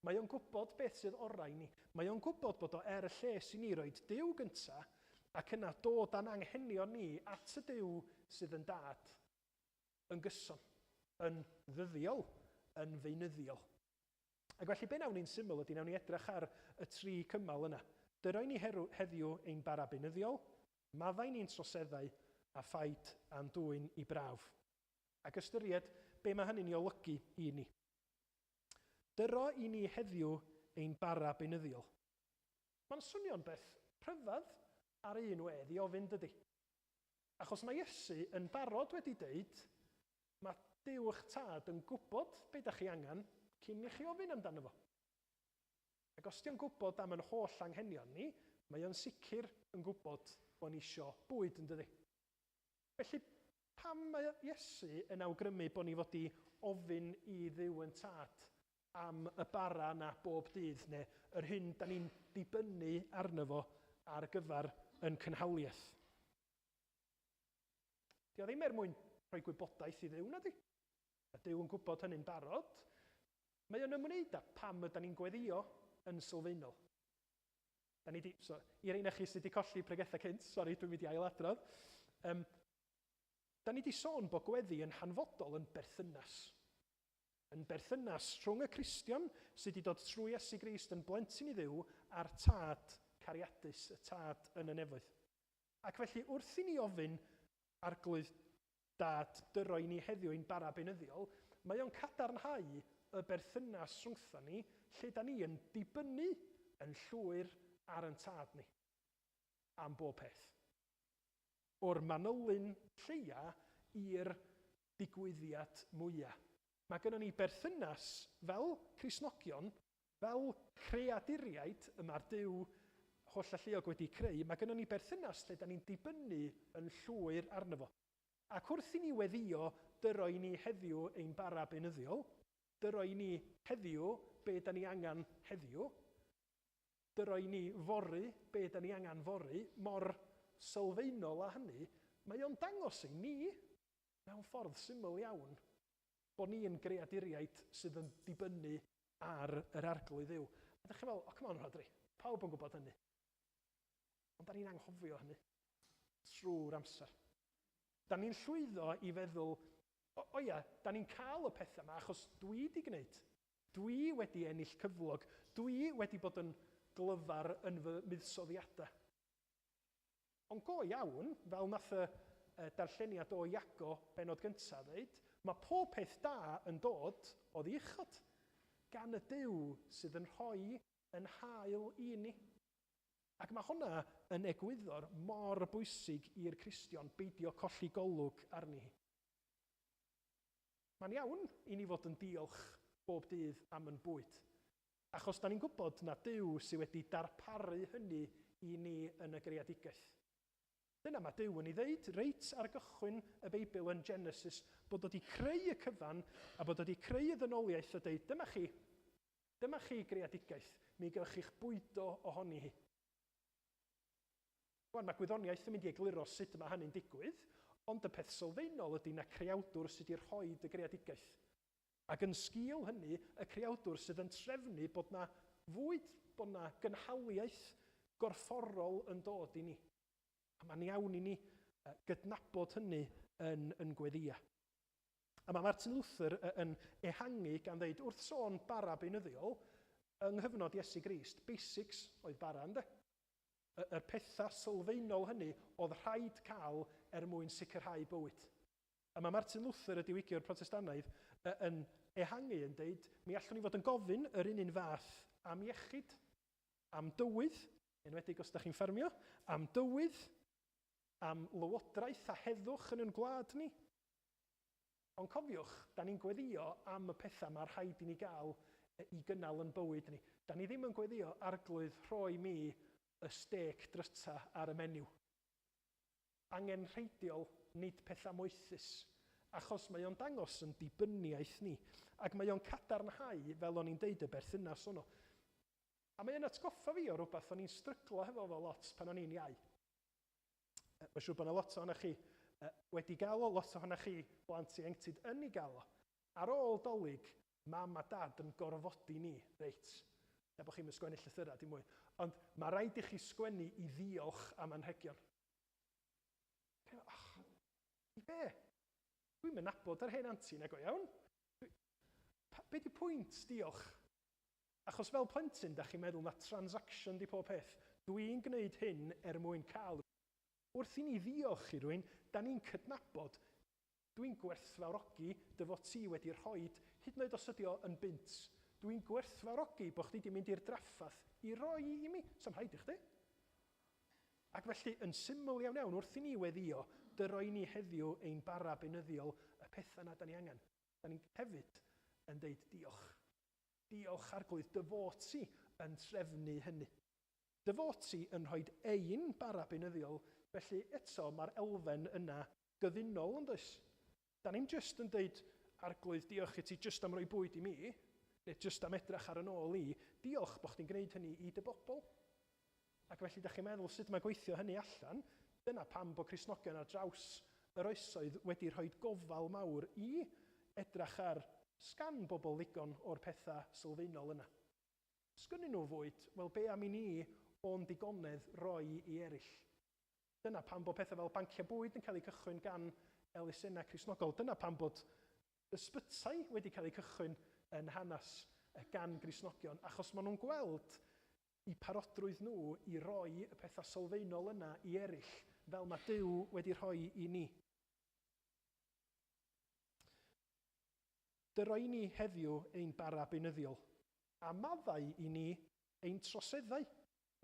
Mae o'n gwybod beth sydd orau i ni. Mae o'n gwybod bod o er y lles i ni roed Duw gynta, ac yna dod â'n anghenion ni at y Duw sydd yn dad yn gyson, yn ddyddiol, yn feunyddiol. Ac felly be nawn ni'n syml ydy nawn ni edrych ar y tri cymal yna. Dyroi ni heddiw ein bara beunyddiol, maddau ni'n troseddau a phaid â'n dwyn i brawf. Ac ystyried be mae hynny'n ei olygu i ni. Dyro i ni heddiw ein bara beunyddiol. Mae'n swnio'n beth rhyfedd ar un wedd i ofyn, dydy? Achos mae Iesu yn barod wedi deud, mae Duw eich tad yn gwybod be da chi angen cyn i chi ofyn amdano fo. Ac os 'di o'n gwybod am yn holl anghenion ni, mae o'n sicr yn gwybod bod ni isio bwyd, yn dydi? Felly, pam mae Iesu yn awgrymu bod ni fod i ofyn i Dduw yn Tad am y bara yna bob dydd, neu yr hyn da ni'n dibynnu arno fo ar gyfer yn cynhaliaeth? Di o ddim er mwyn rhoi gwybodaeth i Dduw, na di? Mae Duw yn gwybod hynny'n barod. Mae o'n ymwneud â pam ydan ni'n gweddïo yn sylfaenol. Da ni di, so, i'r ein chi sydd wedi colli pregethau cynt, sori, dwi'n mynd i ailadrodd. Da ni wedi sôn bod gweddi yn hanfodol yn berthynas. Yn berthynas rhwng y Cristion sydd wedi dod trwy Iesu Grist yn blentyn i Dduw a'r Tad cariadus, y Tad yn y nefoedd. Ac felly wrth i ni ofyn, Arglwydd Dad, dyro i ni heddiw ein bara beunyddiol, mae o'n cadarnhau y berthynas rhwngtho ni lle da ni yn dibynnu yn llwyr ar yn Tad ni am bob peth. O'r manylyn lleia i'r digwyddiad mwya. Mae gynnon ni berthynas fel Cristnogion, fel creaduriaid y mae'r Duw hollalluog wedi creu, mae gynnon ni berthynas lle da ni'n dibynnu yn llwyr arno fo. Ac wrth i ni weddïo, dyro i ni heddiw ein bara beunyddiol, dyro i ni heddiw be da ni angen heddiw, dyro i ni fory be da ni angen fory, mor sylfaenol â hynny, mae o'n dangos i ni, mewn ffordd syml iawn, bod ni yn greaduriaid sydd yn dibynnu ar yr Arglwydd Dduw. A dych chi'n meddwl, oh, come on, Rhodri, pawb yn gwybod hynny. Ond da ni'n anghofio hynny trwy'r amser. Da ni'n llwyddo i feddwl, o, o ia, da ni'n cael y pethau yma achos dwi wedi gwneud. Dwi wedi ennill cyflog. Dwi wedi bod yn glyfar yn fy muddsoddiadau. Ond go iawn, fel nath y darlleniad o Iago bennod gyntaf ddeud, mae pob peth da yn dod oddi uchod, gan y Duw sydd yn rhoi yn hael i ni. Ac mae hwnna yn egwyddor mor bwysig i'r Cristion beidio colli golwg arni hi. Mae'n iawn i ni fod yn diolch bob dydd am yn bwyd, achos da ni'n gwybod na Duw sydd wedi darparu hynny i ni yn y greadigaeth. Dyna mae Duw yn ei ddeud reit ar gychwyn y Beibl yn Genesis, bod o wedi creu y cyfan a bod o wedi creu y ddynoliaeth a deud, dyma chi greadigaeth, mi gewch chi'ch bwydo ohoni hi. Rwan, mae gwyddoniaeth yn mynd i egluro sut mae hynny'n digwydd, ond y peth sylfaenol ydy na creawdwr sydd wedi rhoi y greadigaeth. Ac yn sgil hynny, y creawdwr sydd yn trefnu bod na fwyd, bod na gynhaliaeth gorfforol yn dod i ni. A mae'n iawn i ni gydnabod hynny yn gweddïa. A mae Martin Luther yn ehangu gan ddeud, wrth sôn bara beunyddiol, yng nghyfnod Iesu Grist, basics oedd bara, ynde? Yr pethau sylfaenol hynny oedd rhaid cael er mwyn sicrhau bywyd. A mae Martin Luther, y diwygiwr Protestannaidd, yn ehangu yn deud, mi allwn ni fod yn gofyn yr un fath am iechyd, am dywydd, enwedig os ydych chi'n ffermio, am dywydd, am lywodraeth a heddwch yn ein gwlad ni. Ond cofiwch, da ni'n gweddio am y pethau mae rhaid i ni gael i gynnal yn bywyd ni. Da ni ddim yn gweddio, Arglwydd, rhoi mi y stêc dryta ar y menyw. Angenrheidiol, nid pethau moethus, achos mae o'n dangos yn dibyniaeth ni, ac mae o'n cadarnhau, fel o'n i'n deud, y berthynas honno. A mae o'n atgoffa fi o rhywbeth o'n i'n stryglo hefo fo lot pan o'n i'n iau. Mae'n siŵr bod yna lot ohonoch chi wedi gael o, lot ohonoch chi blant ieuenctid yn ei gael o. Ar ôl Dolig, mam a dad yn gorfodi ni, reit, na bod chi'n mynd sgwennu llythyrau, dim mwy, ond mae rhaid i chi sgwennu i ddiolch am anrhegion. Oh, i be? Dwi'n mynd nabod yr hen anti na go iawn. Be di pwynt diolch? Achos fel plentyn, da chi'n meddwl na transaction di pob peth. Dwi'n gwneud hyn er mwyn cael. Wrth i ni ddiolch i rywun, da ni'n cydnabod, dwi'n gwerthfawrogi dy fod ti wedi rhoi, hyd yn oed os ydi o yn bunt. Dwi'n gwerthfawrogi bod chdi wedi mynd i'r draffath i roi i mi. Sa'm rhaid i chdi. Ac felly, yn syml iawn iawn, wrth i ni weddio, dyroi ni heddiw ein bara beunyddiol, y pethau na da ni angen. Da ni hefyd yn deud diolch. Diolch Arglwydd, dy fod ti yn trefnu hynny. Dy fod ti yn rhoi ein bara beunyddiol, felly eto mae'r elfen yna gyfunol, yn does? Da ni'n jyst yn deud, Arglwydd, diolch i ti jyst am roi bwyd i mi, neu jyst am edrach ar yn ôl i, diolch bod chdi'n gwneud hynny i dy bobl. Ac felly, da chi'n meddwl sut mae gweithio hynny allan, dyna pam bod Cristnogion ar draws yr oesoedd wedi rhoi gofal mawr i edrach ar sgan bobl ddigon o'r pethau sylfaenol yna. Sgynnyn nhw fwyd, wel be am i ni o'n digonedd roi i eraill? Dyna pam bod pethau fel banciau bwyd yn cael eu cychwyn gan elusennau Cristnogol. Dyna pam bod ysbytai wedi cael eu cychwyn yn hanes gan Gristnogion, achos maen nhw'n gweld eu parodrwydd nhw i roi y pethau sylfaenol yna i eraill, fel mae Duw wedi rhoi i ni. Dyroi ni heddiw ein bara beunyddiol, a maddau i ni ein troseddau,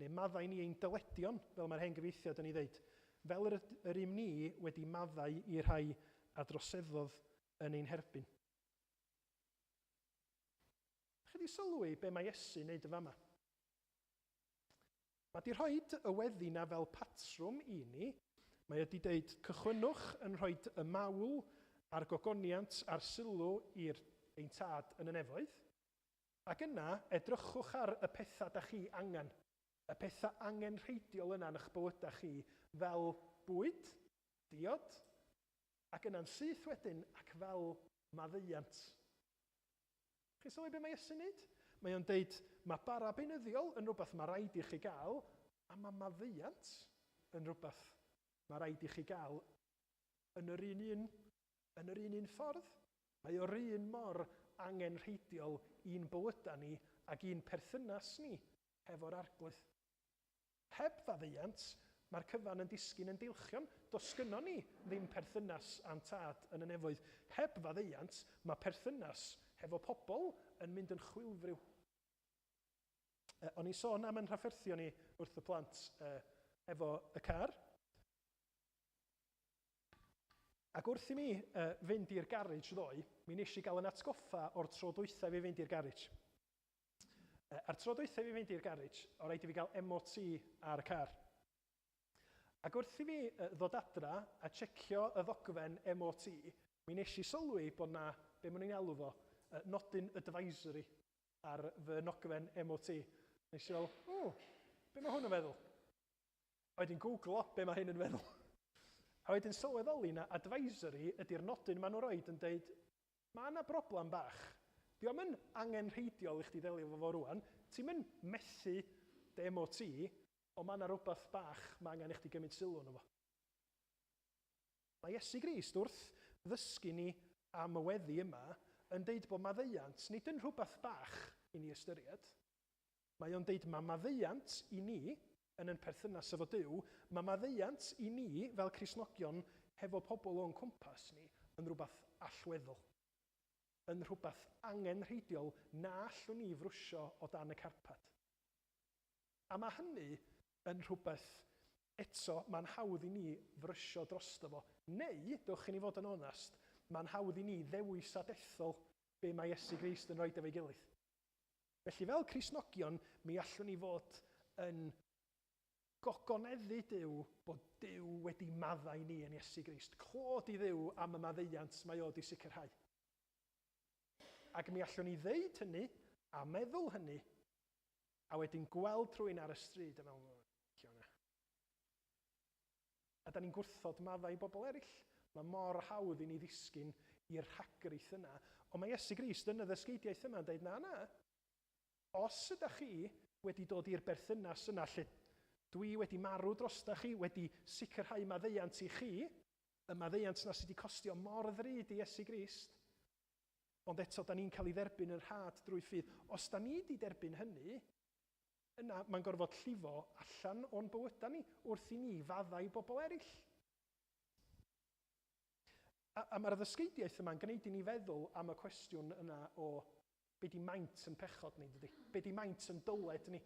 neu maddau ni ein dyledion, fel mae'r hen gyfieithiad yn ei ddeud, fel yr, yr un ni wedi maddau i'r rhai a droseddodd yn ein herbyn. Chi wedi sylwi be mae Iesu'n neud yn fama? Mae di rhoi y weddi na fel patrwm i ni. Mae wedi deud cychwynnwch yn rhoi y mawl a'r gogoniant a'r sylw i'r ein tad yn y nefoedd. Ac yna, edrychwch ar y pethau da chi angen. Y pethau angenrheidiol yna yn eich bywydau chi fel bwyd, diod, ac yna'n syth wedyn ac fel maddeuant. Chi'n sylwi beth mae Iesu'n neud? Mae o'n deud, mae bara beunyddiol yn rhywbeth mae rhaid i chi gael, a mae maddeuant yn rhywbeth mae rhaid i chi gael yn yr un un, yn yr un un ffordd. Mae o'r un mor angenrheidiol i'n bywydau ni ac i'n perthynas ni hefo'r Arglwydd. Heb faddeuant, mae'r cyfan yn disgyn yn deilchion. Does gynnon ni ddim perthynas â'n tad yn y nefoedd. Heb faddeuant, mae perthynas hefo pobl yn mynd yn chwilfriw. O'n i'n sôn am yn rhafferthio ni wrth y plant efo y car. Ac wrth i mi fynd i'r garej ddoe, mi nes i gael yn atgoffa o'r tro dwytha fi fynd i'r garej. A'r tro dwytha fi fynd i'r garej, o rhaid i fi gael MOT ar y car. Ac wrth i fi ddod adra a checio y ddogfen MOT, mi nes i sylwi bod na, be maen nhw'n alw fo, nodyn advisory ar fy nogfen MOT. Nes i fel, o, be mae hwn yn feddwl? A wedyn googlo be mae hyn yn feddwl. A wedyn sylweddoli na advisory ydy'r nodyn maen nhw'n roed yn deud, mae yna broblem bach. Dio'm yn angenrheidiol i chdi ddelio efo fo rwan. Ti'm yn methu dy MOT, ond mae yna rhywbeth bach mae angen i chdi gymryd sylw arno fo. Mae Iesu Grist wrth ddysgu ni am y weddi yma yn deud bod maddeuant nid yn rhywbeth bach i ni ystyried. Mae o'n deud mae maddeuant i ni yn ein perthynas efo Duw, mae maddeuant i ni fel Cristnogion hefo pobl o'n cwmpas ni yn rhywbeth allweddol, yn rhywbeth angenrheidiol na allwn ni frwsio o dan y carpad. A mae hynny yn rhywbeth eto mae'n hawdd i ni frysio drosto fo. Neu, dewch i ni fod yn onast, mae'n hawdd i ni ddewis a dethol be mae Iesu Grist yn rhoi efo'i gilydd. Felly fel Cristnogion, mi allwn ni fod yn gogoneddu Duw bod Duw wedi maddau ni yn Iesu Grist. Clod i Dduw am y maddeuant mae o wedi sicrhau. Ac mi allwn ni ddeud hynny a meddwl hynny, a wedyn gweld rhywun ar y stryd a meddwl, o, hwnna. A da ni'n gwrthod maddau i bobl eraill. Mae mor hawdd i ni ddisgyn i'r rhagrith yna. Ond mae Iesu Grist yn y ddysgeidiaeth yma yn dweud, na, na, os ydych chi wedi dod i'r berthynas yna lle dwi wedi marw drosta chi, wedi sicrhau maddeuant i chi, y maddeuant yna sydd wedi costio mor ddrud i Iesu Grist, Ond eto, da ni'n cael ei dderbyn yn rhad drwy ffydd. Os da ni wedi derbyn hynny, yna mae'n gorfod llifo allan o'n bywydau ni wrth i ni faddau bobl eraill. A mae'r ddysgeidiaeth yma'n gwneud i ni feddwl am y cwestiwn yna o be di maint yn pechod ni, dydy? Be di maint yn dyled ni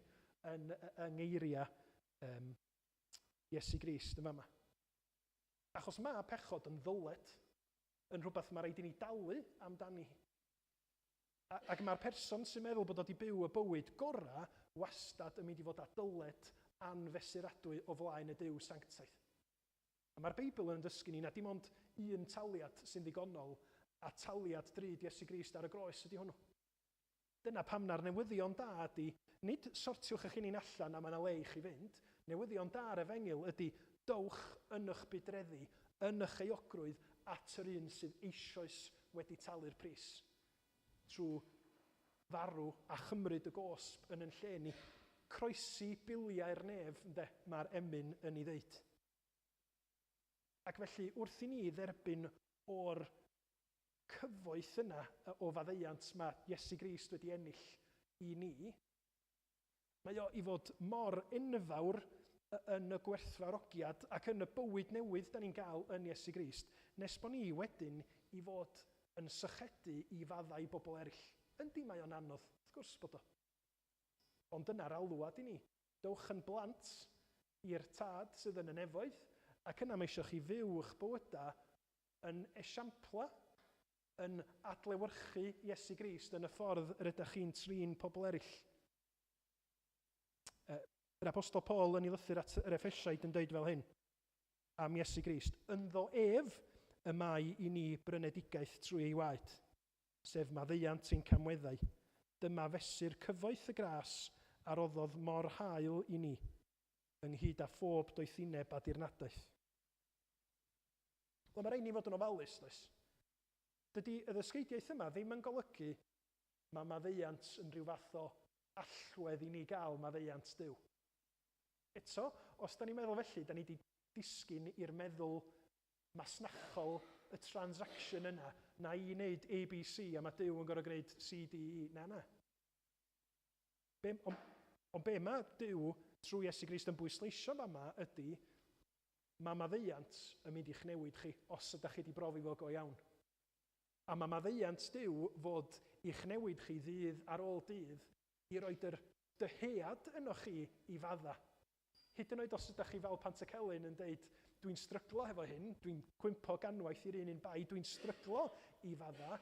yng ngeiriau Iesu Grist yn fama? Achos mae pechod yn ddyled, yn rhywbeth mae rhaid i ni dalu amdani. Ac mae'r person sy'n meddwl bod o wedi byw y bywyd gorau wastad yn mynd i fod â dyled anfesuradwy o flaen y Duw sanctaidd. A mae'r Beibl yn dysgu ni na dim ond un taliad sy'n ddigonol, a taliad drud Iesu Grist ar y groes ydy hwnnw. Dyna pam na'r newyddion da ydy, nid sortiwch eich hunain allan a mae yna le i chi fynd, newyddion da ar efengyl ydy dowch yn eich budreddi, yn eich euogrwydd at yr un sydd eisoes wedi talu'r pris. Trwy farw a chymryd y gosb yn yn lle ni. Croesi biliau'r nef, ynde, mae'r emyn yn ei ddeud. Ac felly, wrth i ni dderbyn o'r cyfoeth yna o faddeuant mae Iesu Grist wedi ennill i ni, mae o i fod mor enfawr yn y gwerthfawrogiad ac yn y bywyd newydd da ni'n gael yn Iesu Grist, nes bod ni wedyn i fod yn sychedu i faddau bobl eraill. Yndi, mae o'n anodd, wrth gwrs bod o. Ond dyna'r alwad i ni. Dowch yn blant i'r Tad sydd yn y nefoedd, ac yna mae eisiau chi fyw eich bywydau yn esiampla, yn adlewyrchu Iesu Grist yn y ffordd yr ydych chi'n trin pobl eraill. Yr Apostol Paul yn ei lythyr at yr Effesiaid yn dweud fel hyn am Iesu Grist. Ynddo ef y mae i ni brynedigaeth trwy ei waed, sef maddeuant ein camweddau. Dyma fesur cyfoeth y gras a roddodd mor hael i ni, ynghyd â phob doethineb a dirnadaeth. Wel, mae rhaid ni fod yn ofalus, does? Dydy y ddysgeidiaeth yma ddim yn golygu mae maddeuant yn rhyw fath o allwedd i ni gael maddeuant Duw. Eto, os da ni'n meddwl felly, da ni wedi disgyn i'r meddwl masnachol y transaction yna, na i wneud A, B, C, a mae Duw yn gorfod gwneud C, D, E. Na, na. Ond be mae Duw trwy Iesu Grist yn bwysleisio fama ydy, mae maddeuant yn mynd i'ch newid chi os ydych chi wedi brofi fo go iawn. A mae maddeuant Duw fod i'ch newid chi ddydd ar ôl dydd i roed yr dyhead yno chi i fadda. Hyd yn oed os ydych chi fel Pantycelyn yn deud, dwi'n stryglo hefo hyn, dwi'n cwympo ganwaith i'r un un bai, dwi'n stryglo i fadda,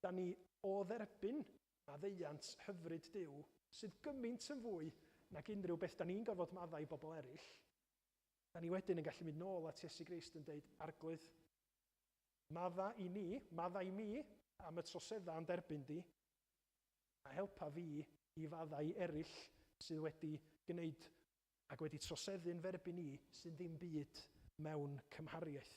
da ni o dderbyn maddeuant hyfryd Duw, sydd gymaint yn fwy nag unrhyw beth da ni'n gorfod maddau i bobl eraill, da ni wedyn yn gallu mynd nôl at Iesu Grist yn deud, Arglwydd, madda i ni, madda i mi am y troseddau yn derbyn di, a helpa fi i faddau eraill sydd wedi gwneud ac wedi troseddu'n ferbyn i sy'n ddim byd mewn cymhariaeth.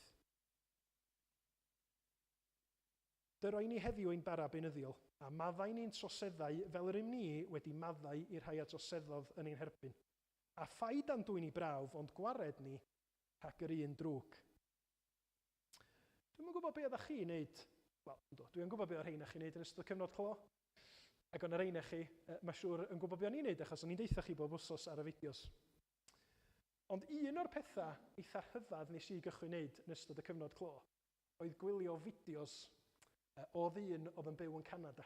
Dyroi ni heddiw ein bara beunyddiol, a maddau ni'n troseddau fel yr ym ni wedi maddau i'r rhai a droseddodd yn ein herbyn. A phaid â'n dwyn i brawf, ond gwared ni rhag yr un drwg. Dwi'm yn gwybod be oeddech chi'n neud. Wel, yndw, dwi yn gwybod be oedd rheina chi'n neud yn ystod cyfnod clo. Ac o'n rheina chi, mae siŵr yn gwybod be o'n i'n neud, achos o'n i'n deutha chi bob wsos ar y fideos. Ond un o'r pethau eitha rhyfedd nes i gychwyn neud yn ystod y cyfnod clo oedd gwylio fideos o ddyn oedd yn byw yn Canada.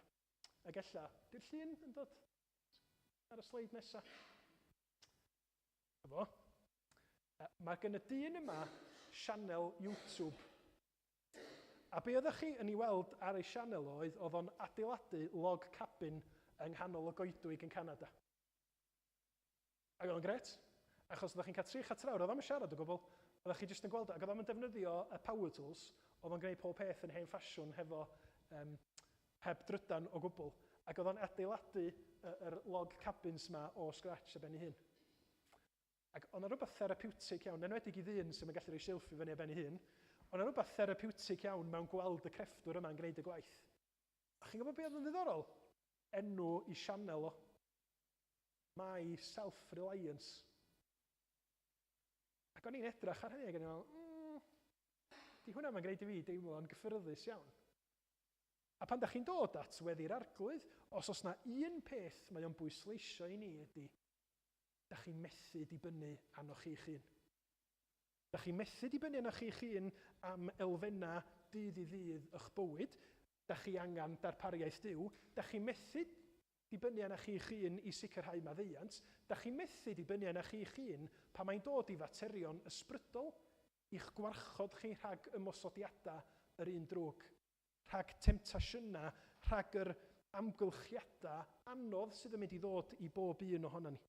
Ac ella, di'r llun yn dod ar y sleid nesaf? Efo. Mae gen y dyn yma sianel YouTube. A be oeddech chi yn ei weld ar ei sianel oedd o'n adeiladu log cabin yng nghanol y goedwig yn Canada. Ac oedd o'n gret, achos oeddech chi'n cael 3 4 awr, oedd o'm yn siarad o gwbl, oeddech chi jyst yn gweld, ac oedd o'm yn defnyddio y power tools, oedd o'n gwneud pob peth yn hen ffasiwn hefo heb drydan o gwbl, ac oedd o'n adeiladu yr log cabins ma o scratch ar ben ei hun. Ac oedd 'na rhywbeth therapeutic iawn, enwedig i ddyn sy'n gallu rhoi silff i fyny ar ben ei hun, oedd 'na rhywbeth therapeutic iawn mewn gweld y crefftwr yma'n gwneud y gwaith. A chi'n gwybod beth oedd yn ddiddorol? Enw i sianel o. My Self-Reliance. Ac o'n i'n edrych ar hynny ac o'n i'n meddwl, di hwnna mae'n gwneud i fi deimlo'n gyffyrddus iawn. A pan da chi'n dod at weddi'r Arglwydd, os oes na un peth mae o'n bwysleisio i ni ydy, da chi'n methu dibynnu arnoch chi'ch hun. Da chi'n methu dibynnu arnoch chi'ch hun am elfennau dydd i ddydd eich bywyd, da chi angen darpariaeth Duw, da chi'n methu dibynnu arnoch chi'ch hun i sicrhau maddeuant, da chi'n methu dibynnu arnoch chi'ch hun pan mae'n dod i faterion ysbrydol, i'ch gwarchod chi rhag ymosodiadau yr un drwg, rhag temtasiynau, rhag yr amgylchiadau anodd sydd yn mynd i ddod i bob un ohonon ni.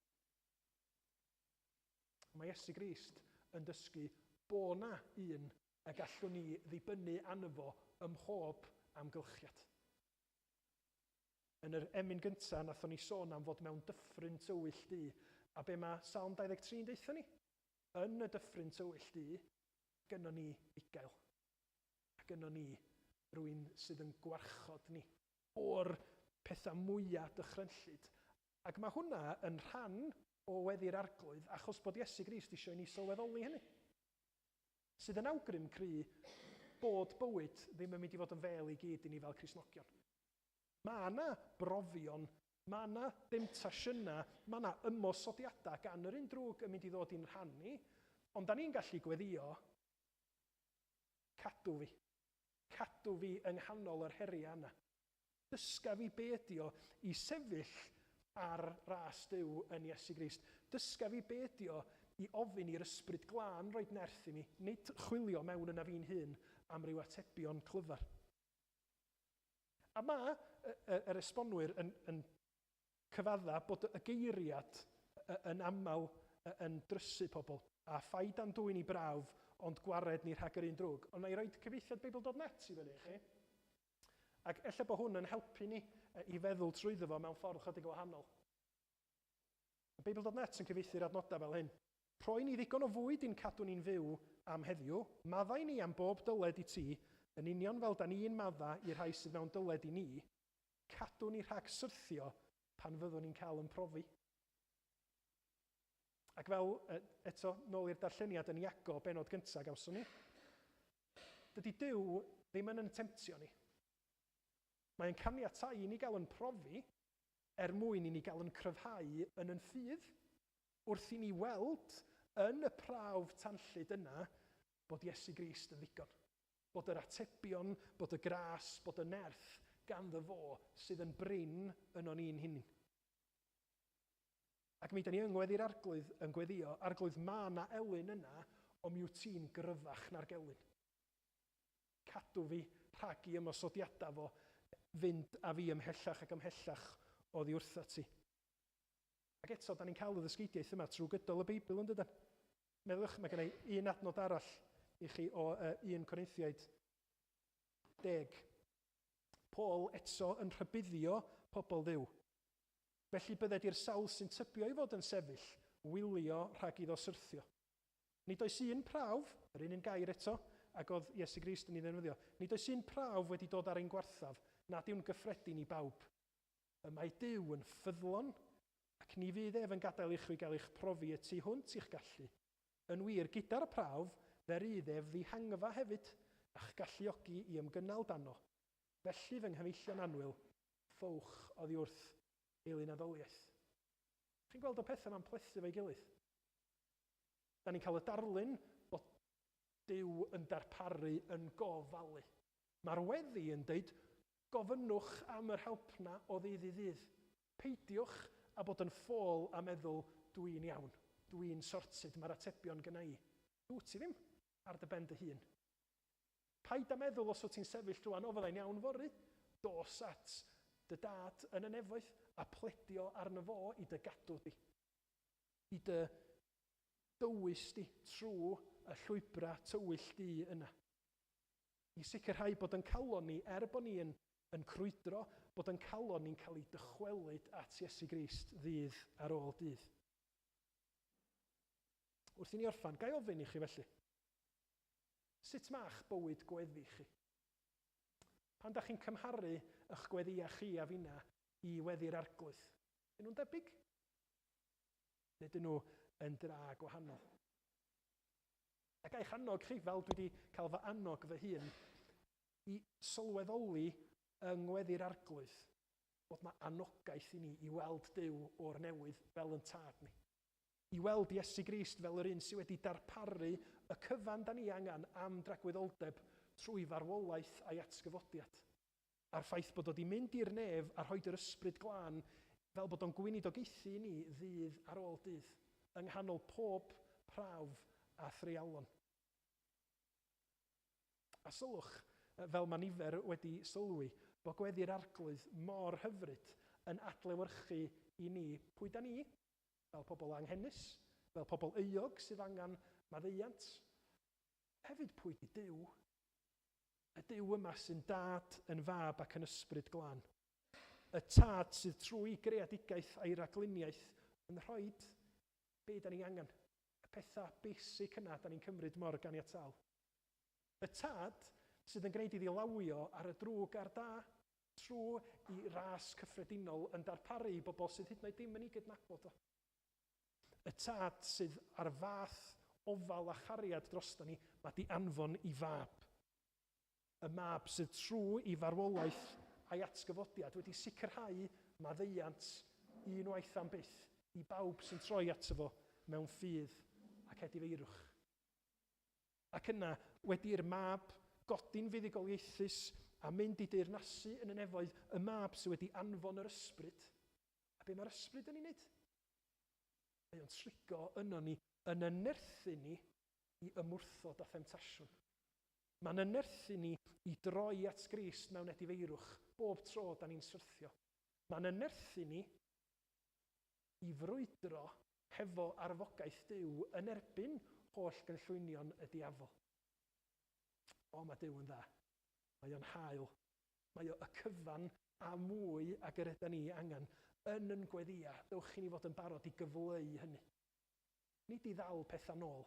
Mae Iesu Grist yn dysgu bo 'na un y gallwn ni ddibynnu arno fo ym mhob amgylchiad. Yn yr emyn gyntaf, nathon ni sôn am fod mewn dyffryn tywyll du, a be mae Salm 23 yn deutha ni? Yn y dyffryn tywyll du, gynnon ni bugail. A gynnon ni rywun sydd yn gwarchod ni o'r pethau mwyaf dychrynllyd. Ac mae hwnna yn rhan o weddi'r Arglwydd achos bod Iesu Grist eisiau i ni sylweddoli hynny. Sydd yn awgrym cry bod bywyd ddim yn mynd i fod yn fel i gyd i ni fel Cristnogion. Mae yna brofion, mae yna demtasiynau, mae yna ymosodiadau gan yr un drwg yn mynd i ddod i'n rhan ni, ond da ni'n gallu gweddio, cadw fi. Cadw fi yng nghanol yr heriau yna. Dysga fi be ydi o i sefyll ar ras Duw yn Iesu Grist. Dysga fi be ydi o i ofyn i'r Ysbryd Glân roid nerth i mi, nid chwilio mewn yna fi'n hun am ryw atebion clyfar. A mae yr esbonwyr yn, yn cyfadda bod y geiriad yn aml yn drysu pobl, a phaid â'n dwyn i brawf, ond gwared ni rhag yr un drwg. Ond na i roed cyfieithiad Beibl.net i fyny i chi. Ac ella bod hwn yn helpu ni i feddwl trwyddo fo mewn ffordd chydig o wahanol. Beibl.net yn cyfieithu'r adnodau fel hyn. Rhoi ni ddigon o fwyd i'n cadw ni'n fyw am heddiw, maddau ni am bob dyled i ti, yn union fel da ni'n maddau i'r rhai sydd mewn dyled i ni, cadw ni rhag syrthio pan fyddwn ni'n cael yn profi. Ac fel, eto, nôl i'r darlleniad yn Iago, benod gyntaf gawson ni, dydy Duw ddim yn yn temtio ni. Mae'n caniatáu i ni gael yn profi er mwyn i ni gael yn cryfhau yn yn ffydd, wrth i ni weld yn y prawf tanllyd yna bod Iesu Grist yn ddigon. Bod yr atebion, bod y gras, bod y nerth ganddo fo sydd yn brin yno ni'n hunain. Ac mi da ni yng ngweddi'r Arglwydd yn gweddio, Arglwydd, mae na elyn yna, ond mi wyt ti'n gryfach na'r gelyn. Cadw fi rhag i ymosodiadau fo fynd â fi ymhellach ac ymhellach oddi wrtha ti. Ac eto, da ni'n cael y ddysgeidiaeth yma trwy gydol y Beibl, yn dydan? Meddwch, mae gen i un adnod arall i chi o 1 Corinthiaid 10. Paul eto yn rhybuddio pobl Dduw. Felly bydded i'r sawl sy'n tybio ei fod yn sefyll, wylio rhag iddo syrthio. Nid oes un prawf, yr un un gair eto, ag oedd Iesu Grist yn ei ddefnyddio, nid oes un prawf wedi dod ar ein gwarthaf, nad yw'n gyffredin i bawb. Y mae Duw yn ffyddlon, ac ni fydd ef yn gadael i chwi gael eich profi y tu hwnt i'ch gallu. Yn wir, gyda'r prawf, fe rydd ef ddihangfa hefyd, a'ch galluogi i ymgynnal dano. Felly, fy nghyfeillion annwyl, ffowch oddi wrth eilunaddoliaeth. Chi'n gweld y pethau yma'n plethu efo'i gilydd? Da ni'n cael y darlun bod Duw yn darparu yn gofalu. Mae'r weddi yn deud, gofynnwch am yr help na o ddydd i ddydd. Peidiwch â bod yn ffôl a meddwl, dwi'n iawn, dwi'n sorted, mae'r atebion gynna i. Dwyt ti ddim ar dy ben dy hun. Paid â meddwl os wyt ti'n sefyll rwan, o fyddai'n iawn fory. Dos at dy dad yn y nefoedd a pledio arno fo i dy gadw di. I dy dywys di trwy y llwybrau tywyll di yna. I sicrhau bod yn calon ni, er bod ni yn, yn crwydro, bod yn calon ni'n cael ei dychwelyd at Iesu Grist ddydd ar ôl dydd. Wrth i ni orffan, ga i ofyn i chi felly, sut ma'ch bywyd gweddi chi? Pan da chi'n cymharu eich gweddïau chi a finna i weddi'r Arglwydd, ydyn nhw'n debyg? Neu ydyn nhw yn dra gwahanol? A ga i'ch annog chi, fel dwi wedi cael fy annog fy hun, i sylweddoli yng ngweddi'r Arglwydd bod 'na anogaeth i ni i weld Duw o'r newydd fel yn Tad ni. I weld Iesu Grist fel yr un sydd wedi darparu y cyfan da ni angen am dragwyddoldeb trwy farwolaeth a'i atgyfodiad. A'r ffaith bod o 'di mynd i'r nef a rhoid yr Ysbryd Glân fel bod o'n gweinidogaethu i ni ddydd ar ôl dydd, yng nghanol pob prawf a threialon. A sylwch, fel mae nifer wedi sylwi, bod gweddi'r Arglwydd mor hyfryd yn adlewyrchu i ni pwy da ni, fel pobl anghenus, fel pobl euog sydd angen maddeuant. Hefyd pwy di Duw? Y Duw yma sy'n Dad, yn Fab ac yn Ysbryd Glân. Y Tad sydd trwy greadigaeth a'i ragluniaeth yn rhoi be da ni angen. Y pethau basic yna da ni'n cymryd mor ganiataol. Y Tad sydd yn gwneud iddi lawio ar y drwg a'r da, trwy i ras cyffredinol yn darparu i bobl sydd hyd yn oed ddim yn ei gydnabod o. Y Tad sydd ar fath ofal a chariad drosto ni, mae di anfon i fab. Y mab sydd trwy i farwolaeth a'i atgyfodiad wedi sicrhau maddeuant unwaith am byth i bawb sy'n troi ato fo mewn ffydd ac edifeirwch. Ac yna, wedi i'r Mab godi'n fuddugoliaethus a mynd i deyrnasu yn y nefoedd, y Mab sydd wedi anfon yr Ysbryd. A be mae'r Ysbryd yn ei wneud? Mae o'n trigo yno ni, yn yn nerthu ni i ymwrthod â themtasiwn. Mae'n yn nerthu ni i droi at Grist mewn edifeirwch bob tro da ni'n syrthio. Mae'n yn nerthu ni i frwydro hefo arfogaeth Duw yn erbyn holl gynllwynion y diafol. O, mae Duw yn dda. Mae o'n hael. Mae o y cyfan a mwy ag yr ydan ni angen yn yn gweddïa. Dewch i ni fod yn barod i gyfleu hynny. Nid i ddal pethau nôl.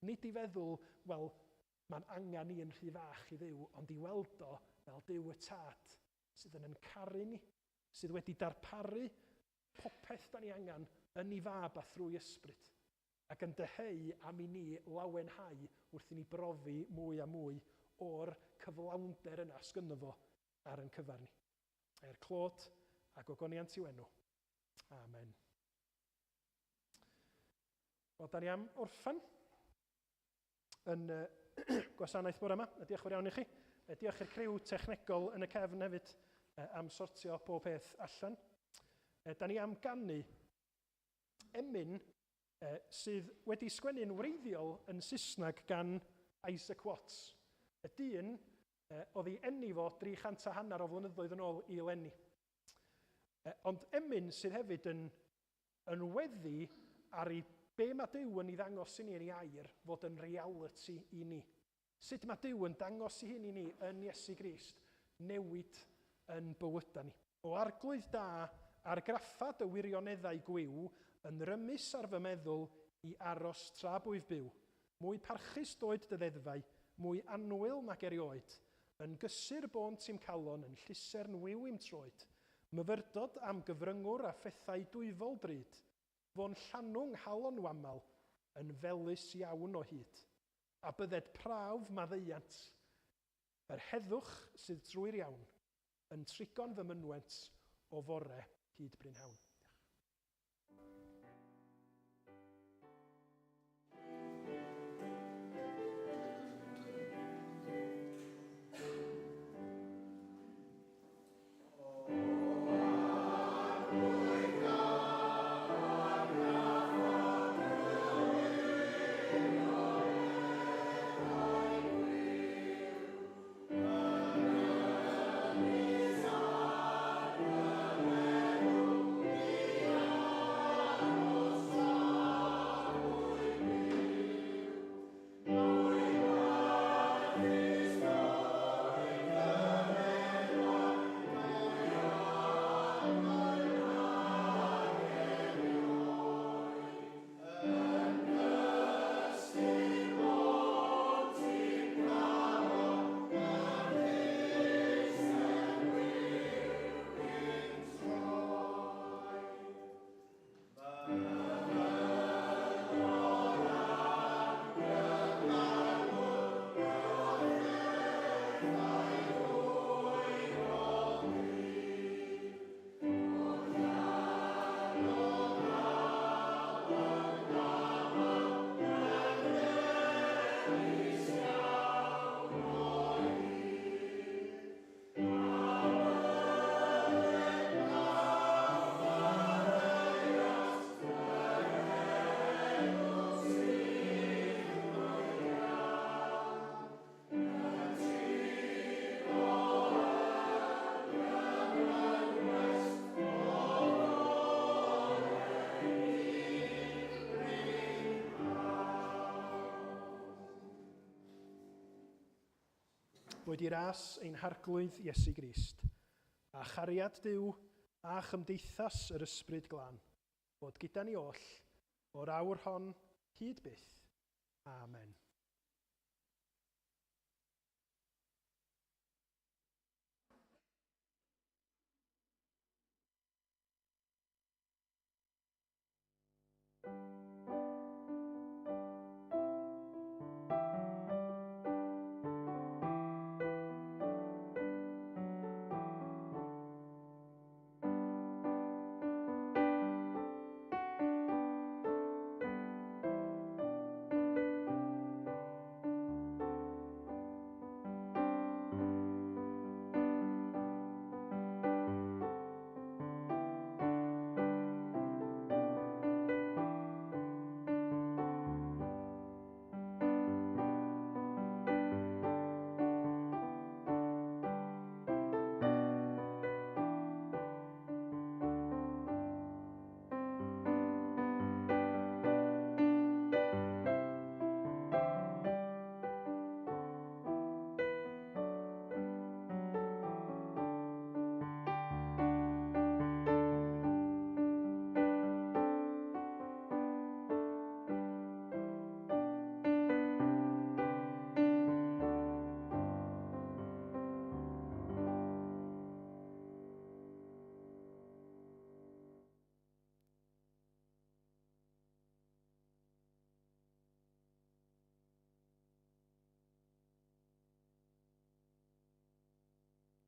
Nid i feddwl, wel, mae'n angen i yn rhy fach i Dduw, ond i weld o fel Duw y Tad sydd yn yn caru ni, sydd wedi darparu popeth da ni angen yn ei Fab a thrwy Ysbryd, ac yn dyheu am i ni lawenhau wrth i ni brofi mwy a mwy o'r cyflawnder yna sgynno fo ar yn cyfer ni. Er clod a gogoniant i'w enw. Amen. Wel, da ni am orffen yn gwasanaeth bore yma. A diolch yn fawr iawn i chi. Diolch i'r criw technegol yn y cefn hefyd am sortio pob peth allan. Da ni am ganu emyn sydd wedi sgwennu'n wreiddiol yn Saesneg gan Isaac Watts. Y dyn oedd ei eni fo 300 a hanner o flynyddoedd yn ôl i eleni. Ond emyn sydd hefyd yn yn weddi ar i be mae Duw yn ei ddangos i ni yn ei air fod yn realiti i ni. Sut mae Duw yn dangos ei hun i ni yn Iesu Grist newid yn bywydau ni. O Arglwydd da, argraffa dy wirioneddau gwiw yn rymus ar fy meddwl i aros tra bwyf byw. Mwy parchus doed dy ddeddfau, mwy annwyl nag erioed. Yn gysur bônt i'm calon, yn llusern wiw i'm troed. Myfyrdod am gyfryngwr a phethau dwyfol drud. Fo'n llanw 'nghalon wamal, yn felys iawn o hyd. A bydded prawf maddeuant, yr heddwch sydd drwy'r iawn, yn trigo'n fy mynwent o fore hyd brynhawn. Boed i ras ein Harglwydd Iesu Grist, a chariad Duw a chymdeithas yr Ysbryd Glân, fod gyda ni oll, o'r awr hon hyd byth. Amen.